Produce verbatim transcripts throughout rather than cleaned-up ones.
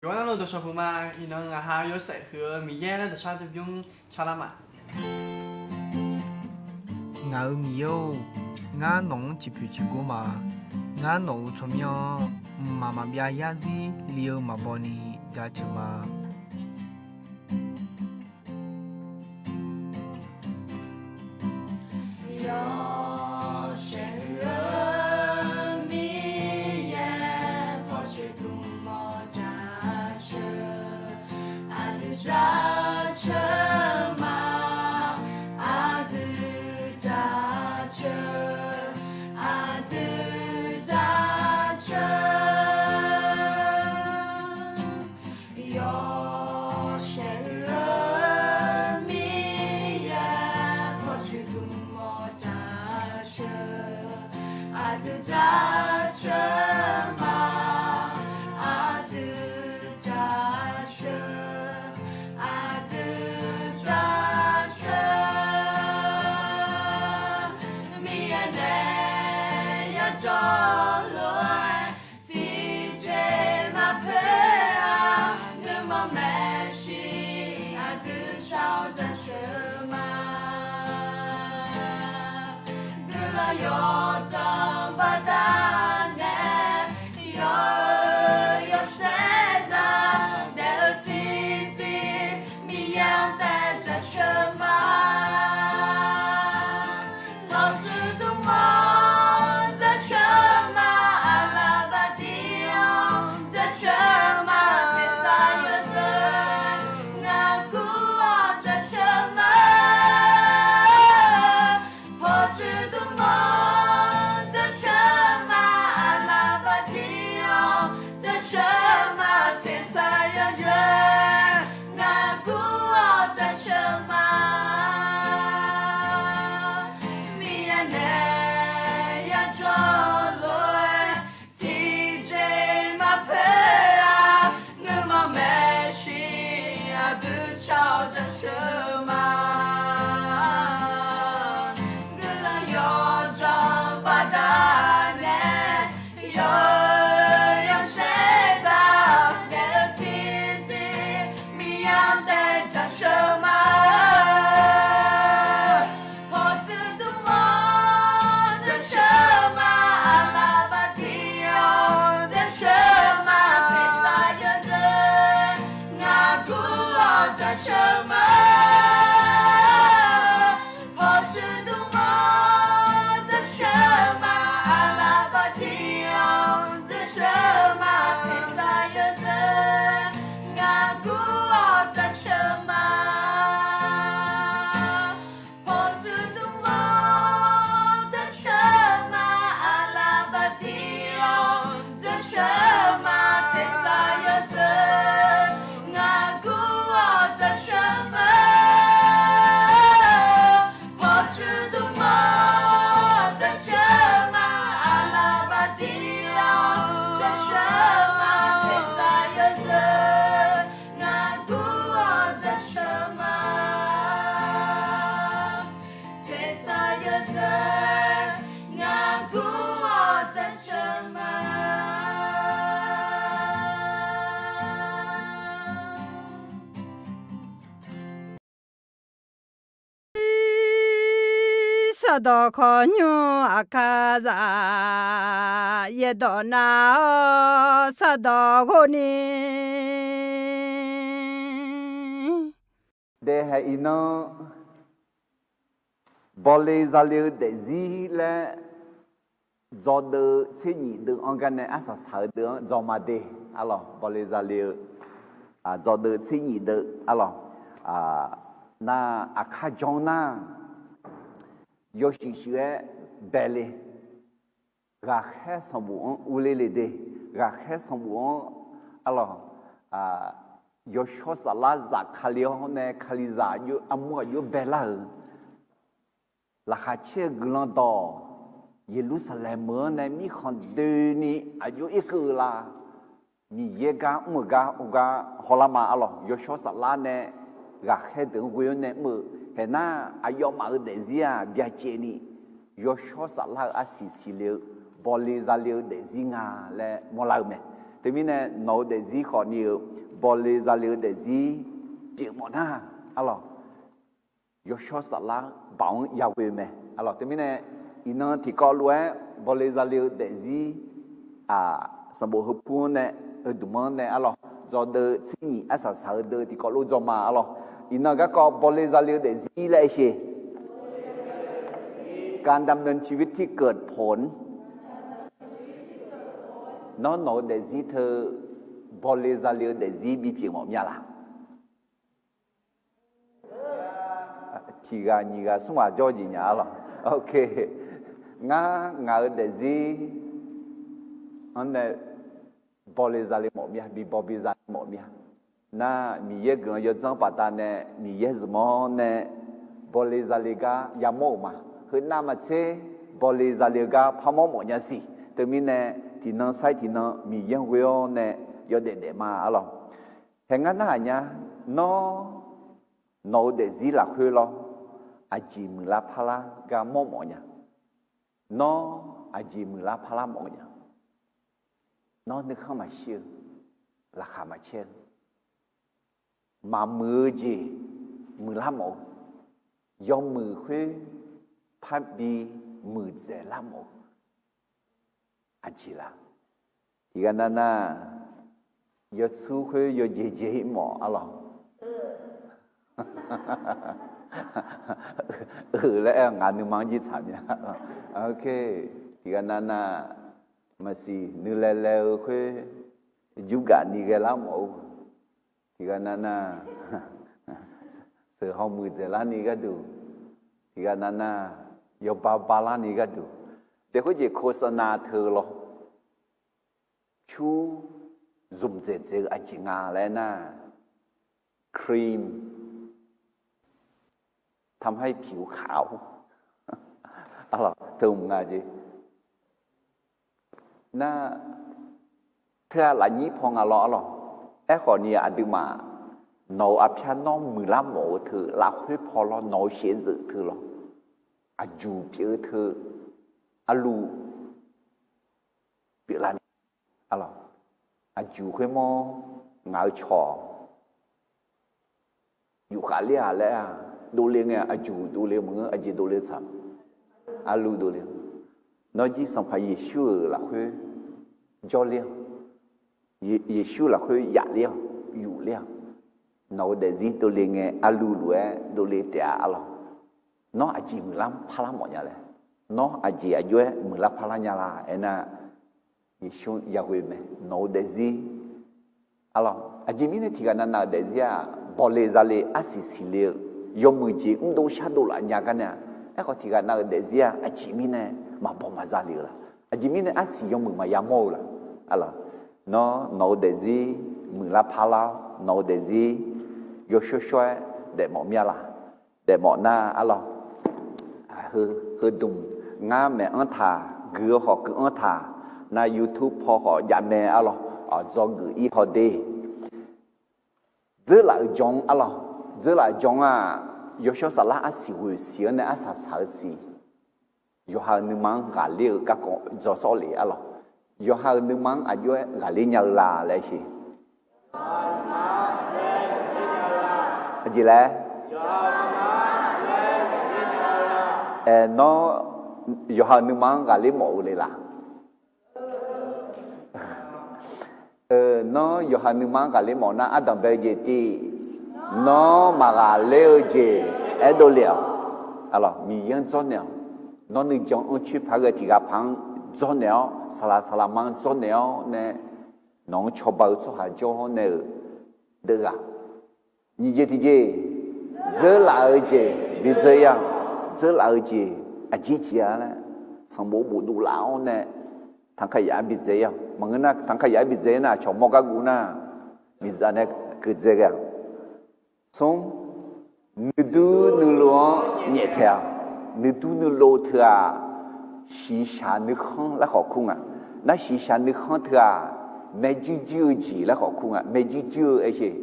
Gawrnar lo dawqshawq puq ma. Iqnan ngaq ha yawshaef huiq-eu Miqyaer laer dawqshar dui bymr carlar ma. Ngaq-euq Miqyaer-or, ngar nawq-anr ciqpoeq ciqgor ma. Ngar nawq-euq tsawrmyanr-anr mqmaq maqbyav yarzir li-eu maqbaw ni jaceuq ma. Yawshaef huiq-eu Miqyaer, pawcoeq dmq mawf jaceuq, aqdui jaceuq ma, aqdui jaceuq, aqdui jaceuq. Yawshaef huiq-eu Miqyaer, pawcoeq dmq mawf jaceuq, aqdui jaceuq ma, aqdui jaceuq, aqdui jaceuq. Miqyaer nae yajawr lof-aer tiqjeq maqpoeq-a, nuima maeqshi aqdui shar-awr jaceuq ma. Guiqlanq yawdzanq baqdanae, yawq-eu yawshaef zaq daef-eu tiqzir, Miqyaer-anr taef jaceuq ma. Pawtsuif dmq-awr jaceuq ma, aqlaf baqdir-awr jaceuq ma, tersar yawzeu ngar gur-awr jaceuq ma. Pawtsuif dmq-awr jaceuq ma, aqlaf baqdir-awr jaceuq ma, tersar yawzeu ngar gur-awr jaceuq ma. Miqyaer nae yajawr lof-aer tiqjeq maqpoeq-a, nuima maeqshi aqdui shar-awr jaceuq ma. Guiqlanq yawdzanq baqdanae, yawq-eu yawshaef zaq daef-eu tiqzir, Miqyaer-anr taef jaceuq ma. Pawtsuif dmq-awr jaceuq ma, aqlaf baqdir-awr jaceuq ma, tersar yawzeu ngar gur-awr jaceuq ma. Pawtsuif dmq-awr jaceuq ma, aqlaf baqdir-awr jaceuq ma, tersar yawzeu ngar gur-awr jaceuq ma. Pawtsuif dmq-awr jaceuq ma, aqlaf baqdir-awr jaceuq ma, tersar yawzeu ngar gur-awr jaceuq ma. Pawtsuif dmq-awr jaceuq ma, aqlaf baqdir-awr jaceuq ma, tersar yawzeu ngar gur-awr jaceuq ma. Tersar yawzeu ngar gur-awr jaceuq ma. Sardawq khawqnymr aqkar zaq, yaerdawq nar-awr sardawq ghov ni. Daehae iqnan, bawle zale-eu daefzir laer dzawdeuv tser nyif deuv-anr garnae arsaq saq-eu deuv-anr dzaw ma de. Arlawq, bawle zale-eu dzawdeuv tser nyif deuv arlawq, nar aqkar jan nar, yawshuif shuif-aer bae le. Ghaqkhaer sanqbof-anr urler le de. Ghaqkhaer sanqbof-anr arlawq, yawshawr saflar zafkale-awr nae kalizaq armur aqjox baelar-euq, laqkhaq caer-eu guiqlanq dawq Yeqlursaqlaeq meuq-anr nae mirkhanq doeni aqjox irkeuv-eu la. Miqyaer gar mr-euq gar or gar hawlar ma arlawq. Yawshawr saflar nae ghaqkhaer deuq-anr ghoe-awr nae mr-eu haeq nar, aqyawfmaf-euq daefzir-aq byacaevni yawshawr saflar-eu arsiq siqle-eu bawle zale-eu daefzir nga laer mawrlar-eu mae. Teumirnae nawq-eu daefzir khawfni-euq bawle zale-eu daefzir pyeuf mawf nar, arlawq, yawshawr saflar baoq-anr yaghoe mae, arlawq. Teumirnae iqnan tiqkawv lof-aer bawle zale-eu daefzir, aq, sanqbof heupur-anr nae, heudmq-anr nae, arlawq, dzawdeuv tser nyiq arsaq saq-eu deuv tiqkawv lof dzawma, arlawq. Iqnan garkawv bawle zale-eu daefzir laer aer sheq. การดำเนินชีวิตที่เกิดผล Nawr nawq-eu daefzir teu bawle zale-eu daefzir bipyeuf mawf mya laq? Tiq ghaq nyiq ghaq smr ghaq jawr jeq nya, arlawq. Ngar ngaq-eu daefzir-anr nae bawle zale mawf mya, bibaw bi zale mawf mya. Nar Miqyaer guiqlanq yawdzanr baqdanae Miqyaer zmq-anr nae bawle zale gar yamawr-euq ma. Heunav maqtser bawle zale-eu gar parmawr mawf nya siq. Teumirnae tiqnan sair tiqnan Miqyaer-anr ghoe-awr nae yawdaef daef ma, arlawq. Hae ngar narhaq nya, nawr nawq-eu daefzir lafkhoer lawr, aqjeq muiqlar parlar gar mawr mawf nya? Nawr aqjeq muiqlar parlar mawf-eu nya? Nawr nuikhanr maqshir-eu, laqkhaq maqcaer-eu, maqmuiq-eu jeq muiqlar mawf-eu, yawmuiq khoer parbi muiqdzaeq lar mawf-eu aqjeq laq? Tiqghaq navnav yawtsur khoer yawjeq jeq-ir mawf, arlawq. Euq laer aer-eu ngaq nuima-anr jirtsaq mya. Tiqghaq navnav maqsiq nuilae lae-eu khoer jurgaf ni ghae lar mawf-eu, tiqghaq navnav sheuq haw muiqdzaeq larni gharduq, tiqghaq navnav yawba ba larni gharduq, daef khoerjeq โฆษณา teu lawr. Pyur zmqdzaeq dzaeq-eu aqjeq nga laer aernar, cream ทำให้ผิวขาว arlawq, teu mq nga jeq. Nar, teu-aq lafnyir paw nga lawr, arlawq. Aerkhawfni aqduimaf nawq-euq arpyar nawr muiqlar mawf-eu teu lafkhoer paw lawr, nawq-euq shaevdzeuf teu lawr, aqjuq pyeuf-eu teu, arluv pyeuflarni, arlawq, aqjuq khoermawr ngaq-euq cawq yufkhav ler-aq laer-aq, dovle ngae aqjuq dovle maqngeur, aqjeq dovle tsaq, arluv dovle. Nawr jir Sanqpaq Yeqsur-euq lafkhoer jawrler-awq. Ye- Yeqsur lafkhoer yafler-awq, yufler-awq. Nawq-euq daefzir dovle ngae arluv lof-aer dovle taef-a, arlawq. Nawr aqjeq muiqlar parlar mawf nya laer? Nawr aqjeq aqjox-aer muiqlar parlar nya la aernar, Yeqsur yaghoe mae, nawq-euq daefzir, arlawq, aqjeq mirnae tiqghaq navnav-euq daefzir-aq, bawle zale arsiq siqle-eu, yawmuiq jeq mrdov shardov laf nya gar nae-aq, aerkhawf tiqghaq nav-euq daefzir-aq, aqjeq mirnae maqbaw maqza le-eu la? Aqjeq mirnae arsiq yawmuiq maqya mawr-eu la? Arlawq, nawr nawq-euq daefzir muiqlar parlar-awr, nawq-euq daefzir yawshawr shawr-aer daefmawf mir-a la? Daefmawf nar, arlawq, heudmq ngar maeq-anr taq, gui-eu khawf keuv-anr taq, nar YouTube paw khawf jav mae, arlawq, dzawgeuf-ir haw de. Dzeurlaf-euq jan-anr, arlawq, dzeurlaf-euq jan-anr-aq, yawshawr saflar arsiq ghoeq siq-anr nae arsaq saq-eu siq, yawqha-euq nuima-anr ghaqler-eu garkawv dzaw sawr le, arlawq. Yawqha-euq nuima-anr aqjox-aer ghaqler nya-eu la laer sheq. Aqjeq laer? Aer, nawr yawqha-euq nuima-anr ghaqler mawf-eu le la? Nawr yawqha nuima-anr ghaqler mawf nar, ardanq bae-eu jeq tiv, nawr maqghaqler-eu jeq aerdov le-awq. Arlawq, Miqyaer-anr dzawrnaeq-awq. Nawr nuijan-anr coer paq-aer ghae tiq ghaq paq-anr dzawrnaeq-awr, saqlaq saqlaqma-anr dzawrnaeq-awr nae, nawq-anr cawba-eu tsawrhaq jawr-awr nae-euq deuv ghaq. Nyiq jeq tiq jeq, dzeurlaf-eu jeq bi dzeur-ir-awq. Dzeurlaf-eu jeq aqjeq jeq-a laer, sanqbof bofdov laf-awr nae, tanqkaq yaf-aer bi dzae-ir-awq. Maqngeur nar, tanqkaq yaf-aer bi dzae-ir nar, cawq mawr gar guv nar, miqdzaq nae keuv dzae ghae-awq. Smr, nuidur nuilov-anr nyaeftaeq-awq. Nuidur nuilov teu-aq, shiqshaq nuikhanr laer khawf kur nga. Nar shiqshaq nuikhanr teu-aq, maerjuir juir-eu jeq laer khawf kur nga. Maerjuir juir-eu aer sheq.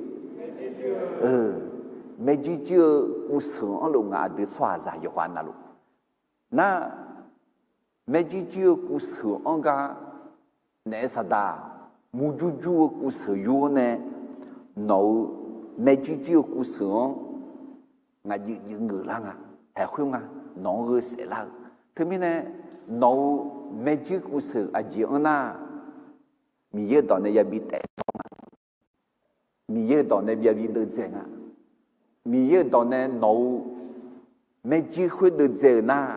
Maerjuir juir-eu kuvseuq-anr lof nga, aqdui tsawrhaqzaq yawqghaq navluf. Nar, maerjuir juir-eu kuvseuq-anr gar naef saqdaq murjur jur-eu kuvseuq yur-awr nae, nawq-euq maerjuir juir-eu kuvseuq-anr ngaq juif juif geuflar nga. Haeqkhoer nga, nawq-anr gheu saeflar-eu. Teumirnae, nawq-euq maerjuir kuvseuq aqjeq anr nar, Miqyaer-euq dawq nae yabi taef dawr nga. Miqyaer-euq dawq nae byabi deuvdzae nga. Miqyaer-euq dawq nae nawq-euq maerjuir khoer deuvdzae-euq nar,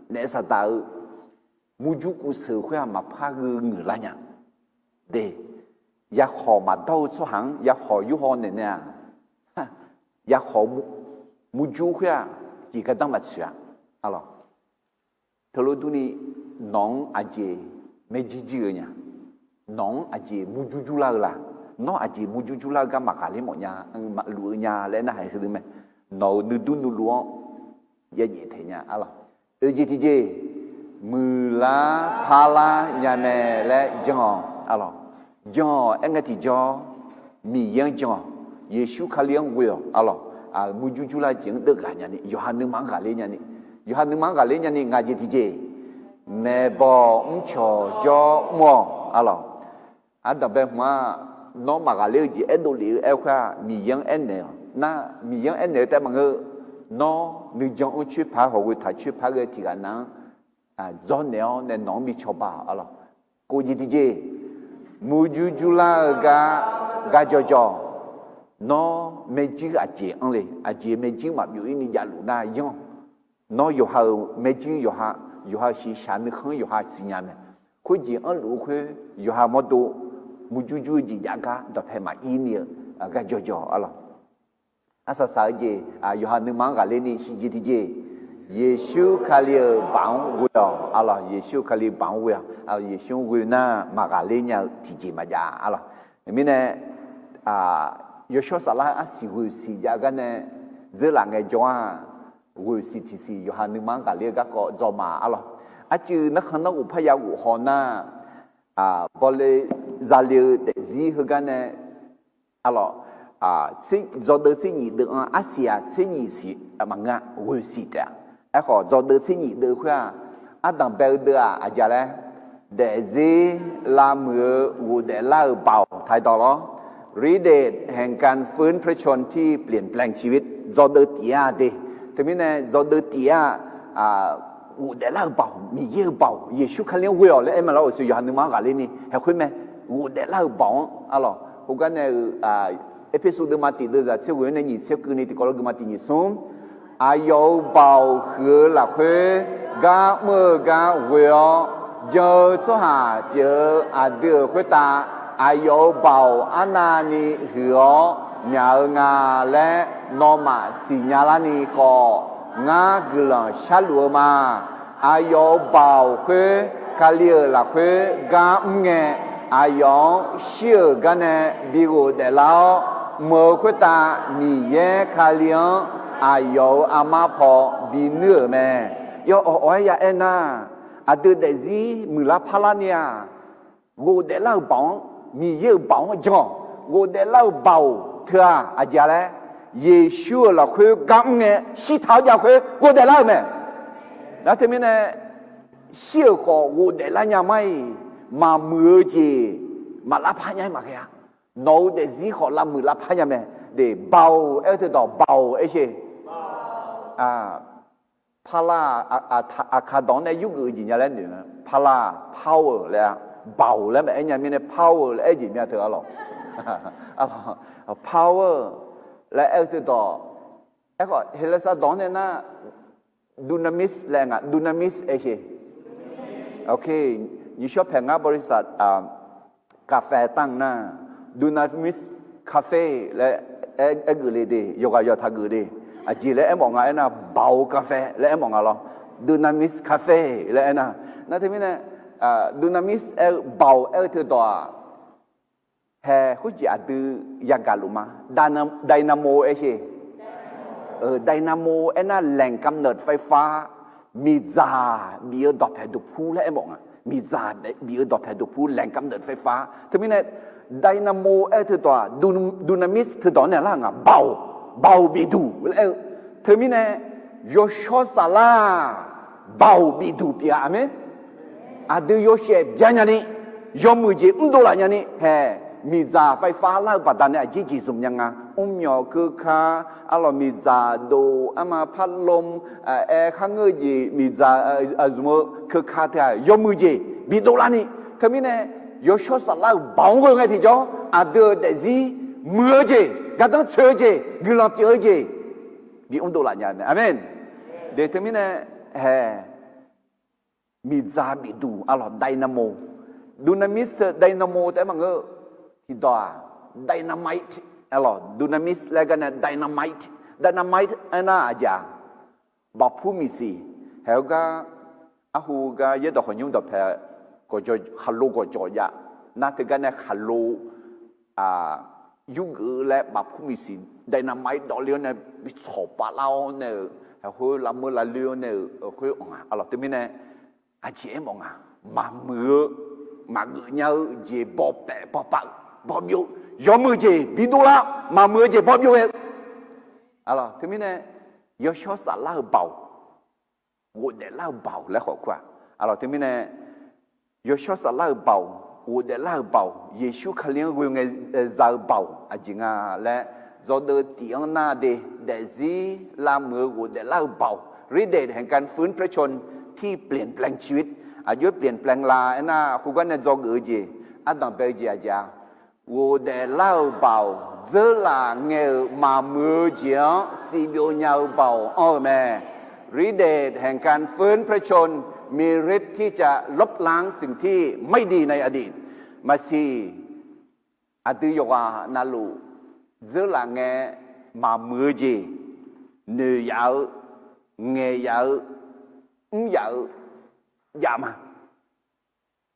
naef saqdaq-eu murjur kuvseuq khoer-aq maqpar gheu ngeuq lar nya. De, yakhawq maqdawr-eu tsawrhaq-anr yakhawq yurhaw naeq nae-aq, yakhawq murjur khoer-aq, jeq gardanr maqtsoeq-a. Arlawq, teulof durni, nawq-anr aqjeq maerjuir juir-eu nya, nawq-anr aqjeq murjur jurlar-eu la, nawr aqjeq murjur jurlar-eu gar maqghaqler mawf nya, maqluf-eu nya laer narhaq-eu mae. Nawq-euq nuidur nuiluf-anr yajaef taeq nya. Arlawq, oeq jeq tiqjeq, muiqlar parlar nya mae laer jan-awq. Arlawq, jan-awq. Aer ngae tiqjawr, Miqyaer-anr jan-awq. Yeqsur Kali-anr ghoe-awq. Arlawq, murjur jurlar-eu jeq-anr deuvghaq nyani, yawqha nuima-anr ghaqler nyani, yawqha nuima-anr ghaqler nyani, ngaq jeq tiqjeq, maeqbawq mrcawq jawr mr-awq. Arlawq, ardanqbae hmq-aq, nawr maqghaqler-eu jeq aerdov lef-eu aer khoer-aq, Miqyaer-anr aernaeq-awq. Nar, Miqyaer-anr aernaeq-eu taef maqngeur-eu, nawr nuijan-anr coer paq-aer hawq ghoe taq coer paq-aer ghae tiqghaq nav-anr dzawrnaeq-awr nae nawq-anr bi cawba-awq. Arlawq, kof jeq tiqjeq, murjur jurlar-eu gar, gar jawrjawr, nawr maerjuir aqjeq anr le, aqjeq maerjuir maqbyov-ir ni javluf nar yanr-awq. Nawr yawqha-euq maerjuir yawqha, yawqha-euq shiqshaq nuikhanr yawqha siqnya mae. Khoerjeq anrluf-eu khoer, yawqha mawrdo murjur jur-eu jeq jav gar dawqpae maqir ni-eu gar jawrjawr. Arlawq, arsaq saq-eu jeq, yawqha nuima-anr ghaqler ni shif jeq tiqjeq, Yeqsur Kali-euq baq-anr ghoe-awq. Arlawq, Yeqsur Kali baq-anr ghoe-awq. Yeqsur-anr ghoe nar maqghaqler nya-eu tiqjeq maqjav. Arlawq, mirnae, yawshawr saflar arsiq ghoeqsiq jav gar nae dzeurlaf ngaejawr-aq, ghoeqsiq tiqsiq yawqha nuima-anr ghaqler-eu garkawv dzawma. Arlawq, arcuiv narkhan narghof parya ghof haw nar, bawle zale-eu daefzir heugar nae, arlawq, dzawdeuv tser nyif deuv-anr arsiq-aq tser nyif siq maqngeur-a, ghoeqsiq taef-a. Aerkhawf, dzawdeuv tser nyif deuv khoer-aq, ardanqbae-eu deuv-aq aqjeq laer, daefzir lavmuiq-eu ghofdaef lar-euq baoq ไทย dawq lawr, ฤทธิ์เดชแห่งการฟื้นพระชนม์ที่เปลี่ยนแปลงชีวิต dzawdeuv tif-a de. Teumirnae dzawdeuv tif-a, ghofdaef lar-euq baoq, Miqyaer-euq baoq, Yeqsur Kali-anr ghoe-awq laer aer ma lawr-euq siq yawqha nuima-anr ghaqler ni haeqkhoer mae. Ghofdaef lar-euq baoq-anr, arlawq, khoergar nae-eu, Erpersu deuvma tiq deuv zaq tser ghoeq-anr nae nyiq tser keuv ni tiqkawv lawr geufma tiq nyiq smr, aqyawf-euq baoq huiq-eu lafkhoer gar mr-eu gar ghoe-awr, jan-eu tsawrhaq pyeuf-eu aqdui-euq khoertav aqyawf-euq baoq arnavni huiq-awr myaq-eu nga laer nawmaf siqnya larni khawf, ngar guiqlanq sharluf-eu ma. Aqyawf-euq baoq khoer Kali-euq lafkhoer gar mr ngae, aqyawf-anr shir-euq gar nae bi ghofdaef lar-awr, meuq-eu khoertav Miqyaer Kali-anr aqyawf-euq armar paw binuir-euq mae. Yawawq awq-aer ya aernar, aqdui daefzir muiqlar parlar ni-aq, ghofdaef lar-euq baoq-anr, Miqyaer-euq baoq-anr jan-awq. Ghofdaef lar-euq baoq teu-aq aqjeq laer, Yeqsur-euq lafkhoer gar mr ngae shirtaq-awr jav khoer ghofdaef lar-euq mae. Nar teumirnae, shir-euq khawf ghofdaef lar nya mar-iq, maqmuiq-eu jeq maqlar par nya-aer maqghae-a. Nawq-euq daefzir khawf lavmuiq lar par nya mae. De, baoq aer-eu teudawq baoq aer sher. Parlar, aqkaq dawq-anr nae yurgeuf-eu jeq nya laer noeq-a. Parlar, power laer-a, baoq laer maqaer nya mirnae power laer aer jeq mya teu arlawq. Power laer aer-eu teudawq, aerkhawf Heqlaqsar dawq-anr nae nar, dunamis laer nga, dunamis aer sher. Ok, nyiqshawr paeq ngar บริษัท kaqfae tanq nar, dunamis cafe laer aer geuf le de, yawqghaq yawqha taqgeuf de. Aqjeq laer aermawf nga aernar, baoq-eu kaqfae laer aermawf nga lawr. Dunamis cafe laer aernar, nar teumirnae, dunamis aer-eu baoq aer-eu teudawq-aq, haeq khoerjeq aqdui yagaq luf ma. Dynamo aer sher. Dynamo aernar แหล่งกำเนิดไฟฟ้า, miqdzaq bif-eu dawqpaeq duqpur laer aermawf nga. Miqdzaq bif-eu dawqpaeq duqpur แหล่งกำเนิดไฟฟ้า. Teumirnae, dynamo aer-eu teudawq-aq, dunamis teudawq-anr nae lar nga, baoq, baoq bifduq laer aer-eu. Teumirnae, yawshawr saflar-aq, baoq bifduq pyeuf-a. Aqmeq. Aqdui yawshaef bya nyani, yawmuiq jeq mrdov laf nyani hae. Miqdzaq ไฟฟ้า lar-eu baqdanae aqjeq jeq zmq nya nga. Mrmyawq keuka, arlawq miqdzaq dof, arma พัดลม, aer kharngeur-eu jeq miqdzaq zmq-eu keuka teu-aq yawmuiq jeq bidov larni. Teumirnae yawshawr saflar-euq baoq-anr ghoe ngae tiqjawr aqdui-euq daefzir muiq-eu jeq, gardanr tsoeq-eu jeq, guiqlanq pyeuf-eu jeq bi mrdov laf nya mae. Aqmeq. De teumirnae hae, miqdzaq bifduq arlawq dynamo, dunamis teu dynamo taef-aer maqngeur. Tiqdawq-aq dynamite, arlawq dunamis laer gar nae dynamite, dynamite aernar aqjeq-aq, baqpur miqsiq, haeq-eu gar, arhu gar yaerdawq khawqnymr dawqpae, gawqjawq khaqlo gawqjawq jav nar teugar nae khaqlo yurgeuf-eu laer baqpur miqsiq dynamite dawqle-awr nae bi tsawq pavlar-awr nae-euq, haeq khoer lavmeur lavloer-awr nae-euq khoer anq nga. Arlawq teumirnae aqjeq aermawf nga, maqmuiq-eu, maqgeuf nya-eu jeq bawpaef bawpav-eu bawbyov, yawmuiq jeq bidov lar, maqmuiq-eu jeq bawbyov ghae-eu. Arlawq teumirnae yawshawr saflar-euq baoq, ghofdaef lar-eu baoq laer khawf kur-aq, arlawq teumirnae yawshawr saflar-euq baoq, ghofdaef lar-euq baoq, Yeqsur Kali-anr ghoe ngae za-eu baoq aqjeq nga laer, dzawgeuf tif-anr nar de, daefzir lavmuiq-eu ghofdaef lar-eu baoq, ฤทธิ์เดชแห่งการฟื้นพระชนม์ที่เปลี่ยนแปลงชีวิต aqjox-aer เปลี่ยนแปลง la aernar, khoergar nae dzawgeuf-eu jeq, ardanq bae-eu jeq aqjeq-aq, ghofdaef lar-euq baoq, dzeurlaf ngae-euq maqmuiq-eu jeq-anr sivbyov nya-eu baoq anr-eu mae. ฤทธิ์เดชแห่งการฟื้นพระชนม์ มีฤทธิ์ที่จะลบล้างสิ่งที่ไม่ดีในอดีต Maqsiq, aqdui yawqghaq navluf dzeurlaf ngae maqmuiq-eu jeq noeq yaf-eu, ngaeq yaf-eu, mr yaf-eu jav ma.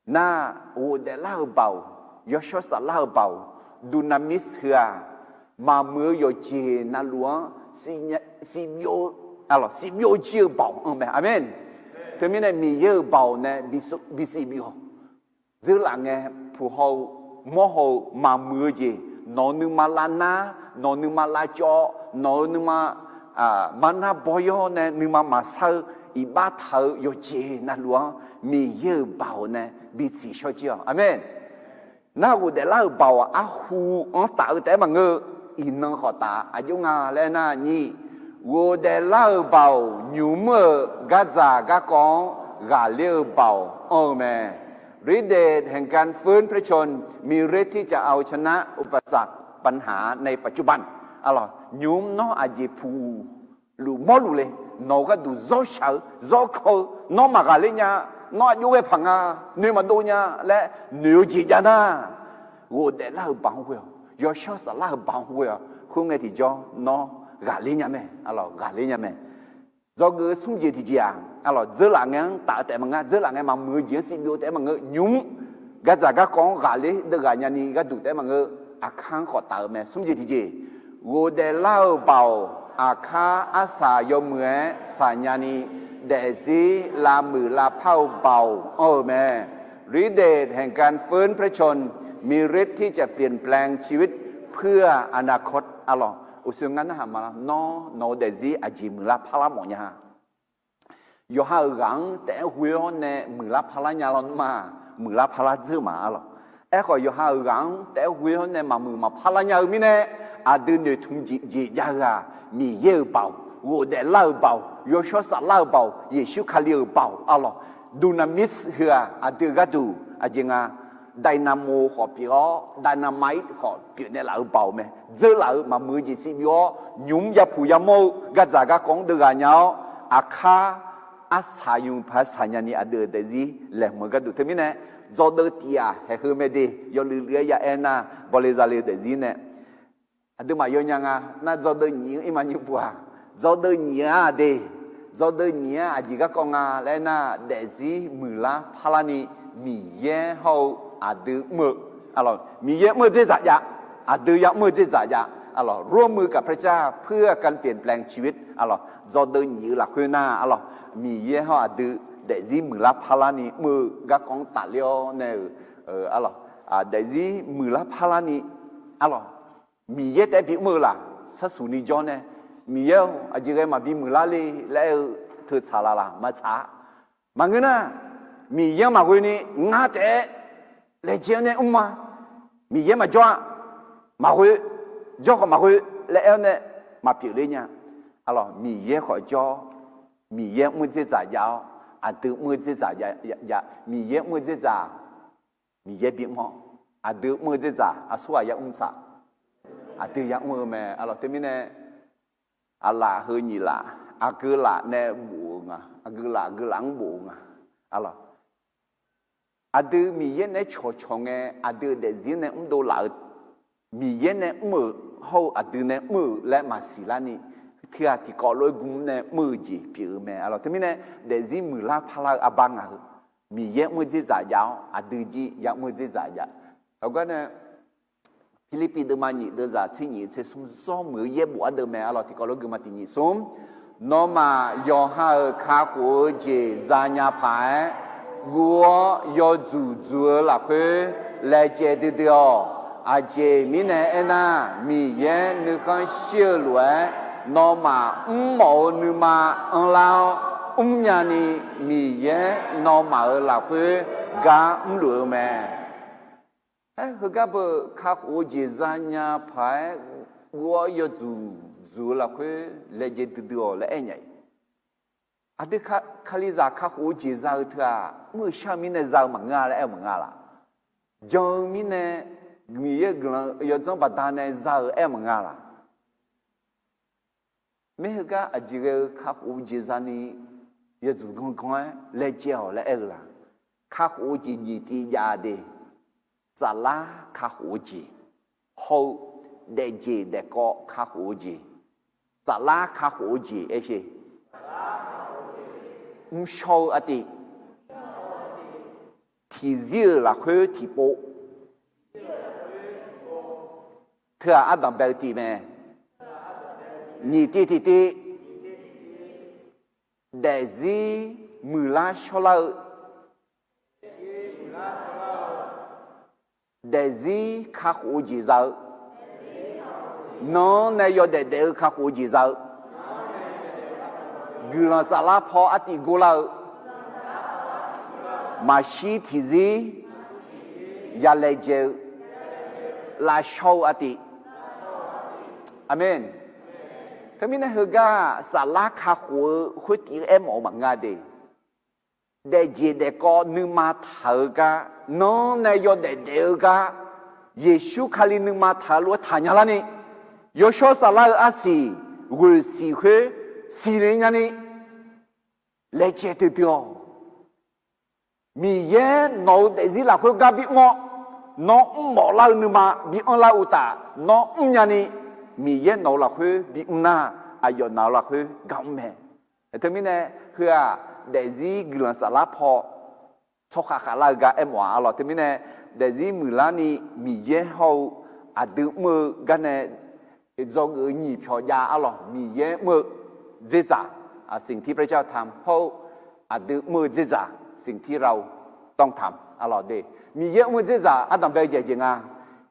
Nar, ghofdaef lar-eu baoq, yawshawr saflar-eu baoq, dunamis heu-aq, maqmuiq-eu yawqjeq navluf-anr sivbyov, sivbyov jir-eu baoq anr mae. Aqmeq. Teumirnae Miqyaer-euq baoq nae bisiq bif-awq. Dzeurlaf ngae, puq haw-eu, mawr haw-eu, maqmuiq-eu jeq, nawq-euq nuima lavnar, nawq-euq nuima lavcawv, nawq-euq nuima marnar bawyawr nae nuima maqsar-eu, iqbax taq-eu yawqjeq navluf-anr Miqyaer-euq baoq nae bi tsiqshawr jir-awq. Aqmeq. Nar, ghofdaef lar-euq baoq arhu-anr taf-eu taef-aer maqngeur-eu, iqnan khawf taf aqjox nga laer nar nyiq, ghofdaef lar-euq baoq nymr-euq gardzaq garkawv-anr ghaqler-eu baoq anr-eu mae. ฤทธิ์เดชแห่งการฟื้นพระชนม์ มีฤทธิ์ที่จะเอาชนะอุปสรรคปัญหาในปัจจุบัน Arlawq, nymq-mr nawr aqjeq puq luf mawrluf le, nawq-euq gharduq zawr shaq-eu, zawr kan-eu, nawr maqghaqler nya, nawr aqjox ghae paq nga, noeq maqdov nya laer noeq-eu jeq jav nar, ghofdaef lar-euq baoq-anr ghoe-awq, yawshawr saflar-euq baoq-anr ghoe-awq. Khoerngae tiqjawr nawr ghaqler nya mae, arlawq ghaqler nya mae. Dzawgeuf-eu smr jeq tiqjeq-aq, arlawq dzeurlaf ngae-anr taf-eu taef maqngeur, dzeurlaf ngae maqmuiq-eu jeq-anr sivbyov taef-aer maqngeur, nymq-mr gardzaq garkawv-anr ghaqler deuvghaq nyani gharduq taef-aer maqngeur, aqkar-anr khawf taf-eu mae. Smr jeq tiqjeq, ghofdaef lar-euq baoq, aqkar arsaq yawmuiq-aer saqnya ni, daefzir lavmuiq lavpar-eu baoq anr-eu mae. ฤทธิ์เดชแห่งการฟื้นพระชนม์ มีฤทธิ์ที่จะเปลี่ยนแปลงชีวิตเพื่ออนาคต Arlawq, uqshoe ngar narhaq ma, nawr nawq-eu daefzir aqjeq muiqlar parlar mawf nya-a. Yawqha-euq ghaq-anr taef-aer ghoe-awr nae muiqlar parlar nya lawnmr-aq, muiqlar parlar dzeur ma, arlawq. Aerkhawf, yawqha-euq ghaq-anr taef-aer ghoe-awr nae maqmuiq maqpar lar nya-eu mirnae, aqdui noeqtmq jeq jav-eu-aq, Miqyaer-euq baoq, ghofdaef lar-euq baoq, yawshawr saflar-euq baoq, Yeqsur Kali-euq baoq, arlawq. Dunamis heu-aq, aqdui-euq gharduq aqjeq nga, dynamo khawf pyeuf-awr, dynamite khawf pyeuf naeqlaf-eu baoq mae. Dzeurlaf-euq maqmuiq-eu jeq sivbyov-awr, nymq-mr yapuq yamawr-eu gardzaq garkawv-anr deuvghaq nya-awr, aqkar arsaq yawmuiq paq-aer saqnya ni aqdui-euq daefzir laeqhmq-eu gharduq teumirnae, dzawgeuf tif-aq haeq heu mae de, yawluiv luiv-aer ya aer nar, bawle zale-eu daefzir nae aqduimaf yawnya nga nar, dzawgeuf nyiq-eu irma nymr puq-aq, dzawgeuf nyiq-a de, dzawgeuf nyiq-a aqjeq garkawv nga laer nar, daefzir muiqlar parlar ni, Miqyaer hawr-eu aqdui mr-eu, arlawq, Miqyaer mr-eu dzerzaq jav, aqdui yamr-eu dzerzaq jav, arlawq, ร่วมมือกับพระเจ้าเพื่อการเปลี่ยนแปลงชีวิต arlawq, dzawgeuf nyiq-eu lafkhoer nar, arlawq, Miqyaer hawr aqdui daefzir muiqlar parlar ni mr-eu garkawv-anr tafler-awr nae-euq, arlawq, daefzir muiqlar parlar ni, arlawq, Miqyaer taef-aer bimr-eu laq, sarsuq ni jawr nae, Miqyaer-or, aqjeq ghae maqbi muiqlar le laer-eu teu tsaq laf laq, maqtsaq-a. Maqngeur nar, Miqyaer-anr maqghoe ni ngar taef-aer Laejae-anr nae mr ma. Miqyaer maqjawr-a. Maqghoe. Jawr khawf maqghoe laer aer-awr nae maqpyeuf ler nya. Arlawq, Miqyaer khawf jawr. Miqyaer mr-eu dzerdzaq jav-awr, aqdui mr-eu dzerdzaq jav. Miqyaer mr-eu dzerdzaq, Miqyaer bimr-awr, aqdui mr-eu dzerdzaq aqsurghaq yamr saq. Aqdui yamr-eu mae. Arlawq, teumirnae aqlaf heu nyiq laf, aqgeu laf nae bof-eu nga. Aqgeu laf, aqgeu laf-anr bof-eu nga. Arlawq, aqdui Miqyaer naeq-aer cawqcawq ngae, aqdui-euq daefzir nae mrdov laf-eu, Miqyaer nae mr-euq hawr-eu aqdui nae mr-euq laer maqsiq larni, teughaq tiqkawv lof-aer gmr nae mr-eu jeq pyeuf-eu mae. Arlawq, teumirnae daefzir muiqlar parlar-eu arbar ngaq heu, Miqyaer mr-eu dzerdzaq jav-awr, aqdui jir yamr-eu dzerdzaq jav. Heugar nae Pirlirpiv deuvma nyiq deuvzaq tser nyiq tser smr zawr muiq-eu yaerbof ardeuv mae. Arlawq, tiqkawv lof-aer gui ma tiq nyiq smr. Nawmaf yawqha-euq kakhof-eu jeq zanya paq-aer guv-awr yawdzuq dzuq-eu lafkhoer laejae duidui-awq. Aqjeq mirnae aernar, Miqyaer nuikhanr shir-eu lof-aer, nawmaf mrmawf-eu nuima anrlar-awr mrnya ni, Miqyaer nawmaf-euq lafkhoer gar mrluf-eu mae. Aer, heugar beu kakhof-eu jeq zanya paq-aer guv-awr yawdzuq dzuq-eu lafkhoer laejae duidui-awq laer aer nya-iq. Aqdui kalizaq kakhof-eu jeq za-eu teu-aq, mr-eu shar-eu mirnae za-eu maqngeur-a laer aer-eu maqngeur-a laq? Jan-eu mirnae, Miqyaer-euq guiqlanq yawdzanr baqdanae za-eu aer-eu maqngeur-a laq? Maer heugar aqjeq ghae-eu kakhof-eu jeq zani yawdzuq gangan-aer laejae-awq laer aer-eu laq? Kakhof-eu jeq nyiq tiv jav de. Saflar kakhof-eu jeq hawr-eu daefjeq daefkawv kakhof-eu jeq, saflar kakhof-eu jeq aer sher. Mrshawr-eu artiv, tiqzir-euq lafkhoer tiqpov, teu-aq ardanq bae-eu tiv mae. Nyiq tiv tiqtiv, daefzir muiqlar shawrlar-eu, daefzir kakhof-eu jeq za-eu, nan-anr nae yawdaef daef-eu kakhof-eu jeq za-eu, guiqlanq saflar paw artiv gorlar-eu, maqshir tiqzir yalaejae-eu, lavshawr-eu artiv. Aqmeq. Teumirnae heugar-aq, saflar kakhof-eu khoertiv aermawf-eu maqngeur de. Daefjeq daefkawv nuima taq-eu gar, nan-anr nae yawdaef daef-eu gar, Yeqsur Kali nuima taq-eu lof-aer taqnya larni, yawshawr saflar-eu arsiq ghoeq siq khoer siqle nyani laejae duidui-awq. Miqyaer nawq-eu daefzir lafkhoer gar bimr-awr, nawr mrmawf lar-eu nuima bi anrlar uqtaf, nawr mrnya ni, Miqyaer nawq-eu lafkhoer bimr nar, aqyawf naq-eu lafkhoer gar mr mae. Teumirnae heu-aq, daefzir guiqlanq saflar paw tsawrkhav khavlar-eu gar aermawf-a. Arlawq, teumirnae daefzir muiqlarni Miqyaer hawr-eu aqdui mr-eu gar nae dzawgeuf-eu nyiq pyawq jav. Arlawq, Miqyaer mr-eu dzerdzaq, สิ่งที่พระเจ้าทำ hawr-eu aqdui mr-eu dzerdzaq, สิ่งที่เราต้องทำ arlawq de. Miqyaer mr-eu dzerdzaq ardanq bae-eu jeq aqjeq nga.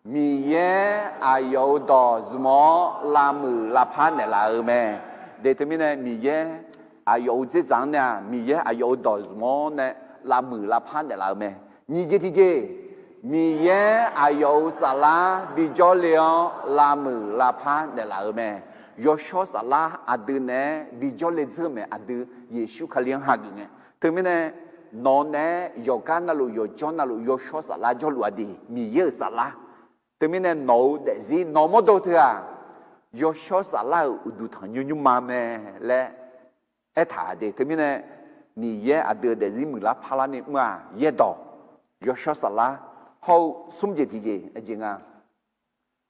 Miqyaer aqyawf-euq dawq zmq-awr lavmuiq lavpar naeqlaf-eu mae. De teumirnae Miqyaer aqyawf-euq dzerdzaq-anr nae-aq, Miqyaer aqyawf-euq dawq zmq-awr nae lavmuiq lavpar naeqlaf-eu mae. Nyiq jeq tiqjeq, Miqyaer aqyawf-euq saflar bijawr le-awr lavmuiq lavpar naeqlaf-eu mae. Yawshawr saflar aqdui naeq-aer bijawr le dzeur-eu mae. Aqdui Yeqsur Kali-anr hageuf ngae. Teumirnae nawq naeq-aer yawqgar navluf yawqjawr navluf yawshawr saflar jawrluf-a de, Miqyaer-euq saflar. Teumirnae nawq-euq daefzir nawq mawrdo teu-aq, yawshawr saflar-euq uqduq tanqnymr nymrma mae laer aertaq-a de. Teumirnae Miqyaer aqdui-euq daefzir muiqlar parlarni mr-aq, yaerdawq, yawshawr saflar, hawr-eu smr jeq tiqjeq aqjeq nga.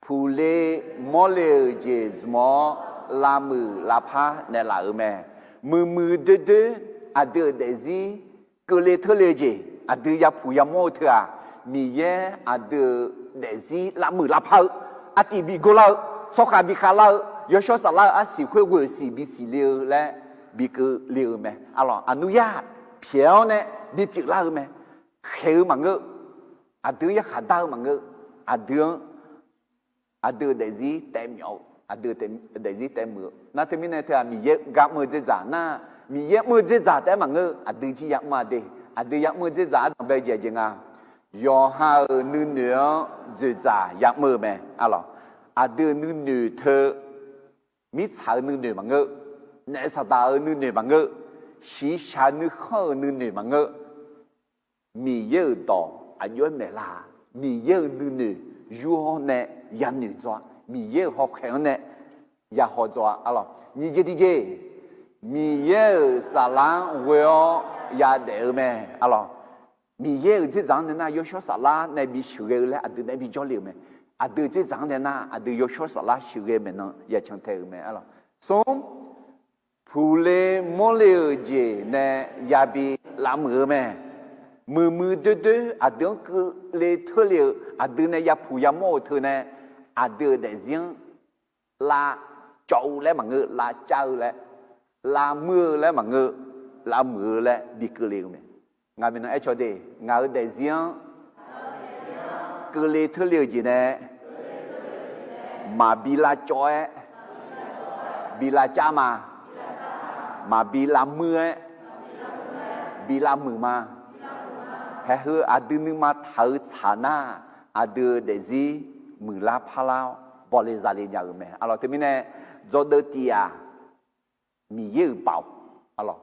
Puqle mawrle-euq jeq zmq-awr lavmuiq lavpar naeqlaf-euq mae. Muiqmuiq doerdoer aqdui-euq daefzir keuvle teurle-eu jeq aqdui yapuq yamawr-eu teu-aq, Miqyaer aqdui-euq daefzir lavmuiq lavpar-eu, artiv bi gorlar-eu, tsawrkhav bi khavlar-eu, yawshawr saflar-eu arsiq khoer ghoeq siq bisiq le-eu laer bi keuvle-eu mae. Arlawq, aqnuryar pyaeq-awr nae bipyeuf lar-eu mae. Khaeq-eu maqngeur. Aqdui-anr yarkhaq dar-eu maqngeur. Aqdui-anr aqdui-euq daefzir taef myawf-eu, aqdui-euq daefzir taef muiq-eu nar, teumirnae teu-aq Miqyaer gar mr-eu dzerdzaq nar, Miqyaer mr-eu dzerdzaq taef-aer maqngeur. Aqdui jir yamr-a de. Aqdui yamr-eu dzerdzaq ardanq bae-eu jeq aqjeq nga. yawqha-euq nuinoeq-anr dzoeqdzaq yamr-eu mae. Arlawq, aqdui-euq nuinoeq teu, mirtsaq-euq nuinoeq maqngeur, naef saqdaq-euq nuinoeq maqngeur, shiqshaq nuikhanr-euq nuinoeq maqngeur, Miqyaer-euq dawq aqjox-aer maeqlar-a. Miqyaer-euq nuinoeq yur-awr nae yanoeq dzaw-a. Miqyaer-euq hawkhaeq-anr nae yahaw dzaw-a. Arlawq, nyiq jeq tiqjeq, Miqyaer-euq saflar-anr ghoe-awr yadaef-eu mae. Arlawq, Miqyaer-euq dzerdzaq-anr nae nar yawshawr saflar nae bisheuqghae-eu laer aqdui nae bijawr le-euq mae. Aqdui-euq dzerdzaq-anr nae nar aqdui yawshawr saflar sheuqghae maeqnan yacan tae-euq mae. Arlawq, smr, puqle mawrle-euq jeq nae yabi lavmuiq-eu mae. Muiqmuiq doerdoer aqdui-anr keuvle teurle-euq, aqdui nae yapuq yamawr-euq teu nae aqdui-euq daefzir-anr lavcawv-eu laer maqngeur, lavcav-eu laer, lavmuir-eu laer maqngeur, lavmuiq-eu laer bi keuvle-eu mae. Ngaq maeqnan aer caw de, ngaq-euq daefzir-anr keuvle teurle-euq jeq nae maqbi lavcawv-aer, bi lavcav ma, maqbi lavmuir-aer, bi lavmuiq ma. Haeq heu aqdui nuima taq-eu tsaq nar, aqdui-euq daefzir muiqlar parlar-awr bawle zale nya-euq mae. Arlawq, teumirnae dzawgeuf tif-aq, Miqyaer-euq baoq, arlawq,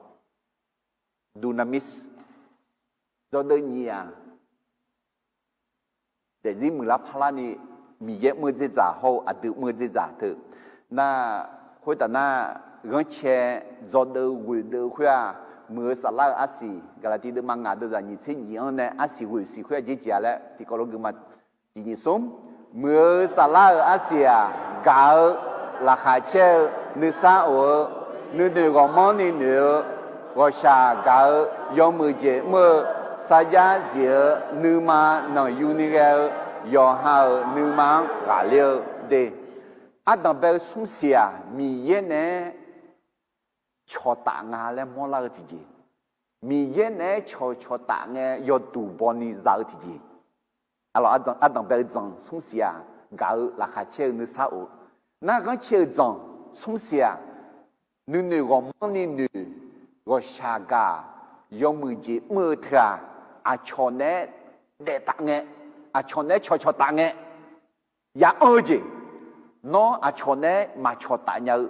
dunamis, dzawgeuf nyiq-aq, daefzir muiqlar parlarni Miqyaer mr-eu dzerdzaq hawr-eu aqdui mr-eu dzerdzaq teu nar, khoertaf nar, ghanrcae dzawgeuf ghoeqdeuv khoer-aq, muiq-eu saflar-euq arsiq, Gaqlaqtiv deuvma ngaq deuvzaq nyiq tser nyiq-anr nae arsiq ghoeq siq khoer-aq jeq jeq-a laer tiqkawv lof gui ma. Tiq nyiq smr, muiq-eu saflar-euq arsiq-aq, gaq-eu, laqkhaq caer-eu, nuisar of-eu, nuinoeq ghawqmanrni noeq-eu, ghawqshaq gaq-eu, yawmuiq jeq mr-eu, sarjax zif-eu, nuima nanqyuni ghae-eu, yawqha-euq nuima-anr ghaqler-eu de. Ardanq bae-eu smr siq-aq, Miqyaer naeq-aer cawqtaf nga laer mawrlar-eu tiqjeq, Miqyaer naeq-aer cawqcawq taf ngae yawduq bawni za-eu tiqjeq, ardanq bae-eu dzanq smr siq-aq, gaq-eu, laqkhaq caer-eu, nuisar of-eu, nar ghanrcae-eu dzanq smr siq-aq, nuinoeq ghawqmanrni noeq, ghawqshaq gaq, yawmuiq jeq mr-eu teu-aq, aqcawq naeq-aer daef taf ngae, aqcawq naeq-aer cawqcawq taf ngae, ya anr-eu jeq, nawr aqcawq naeq-aer maqcawq taf nya-eu,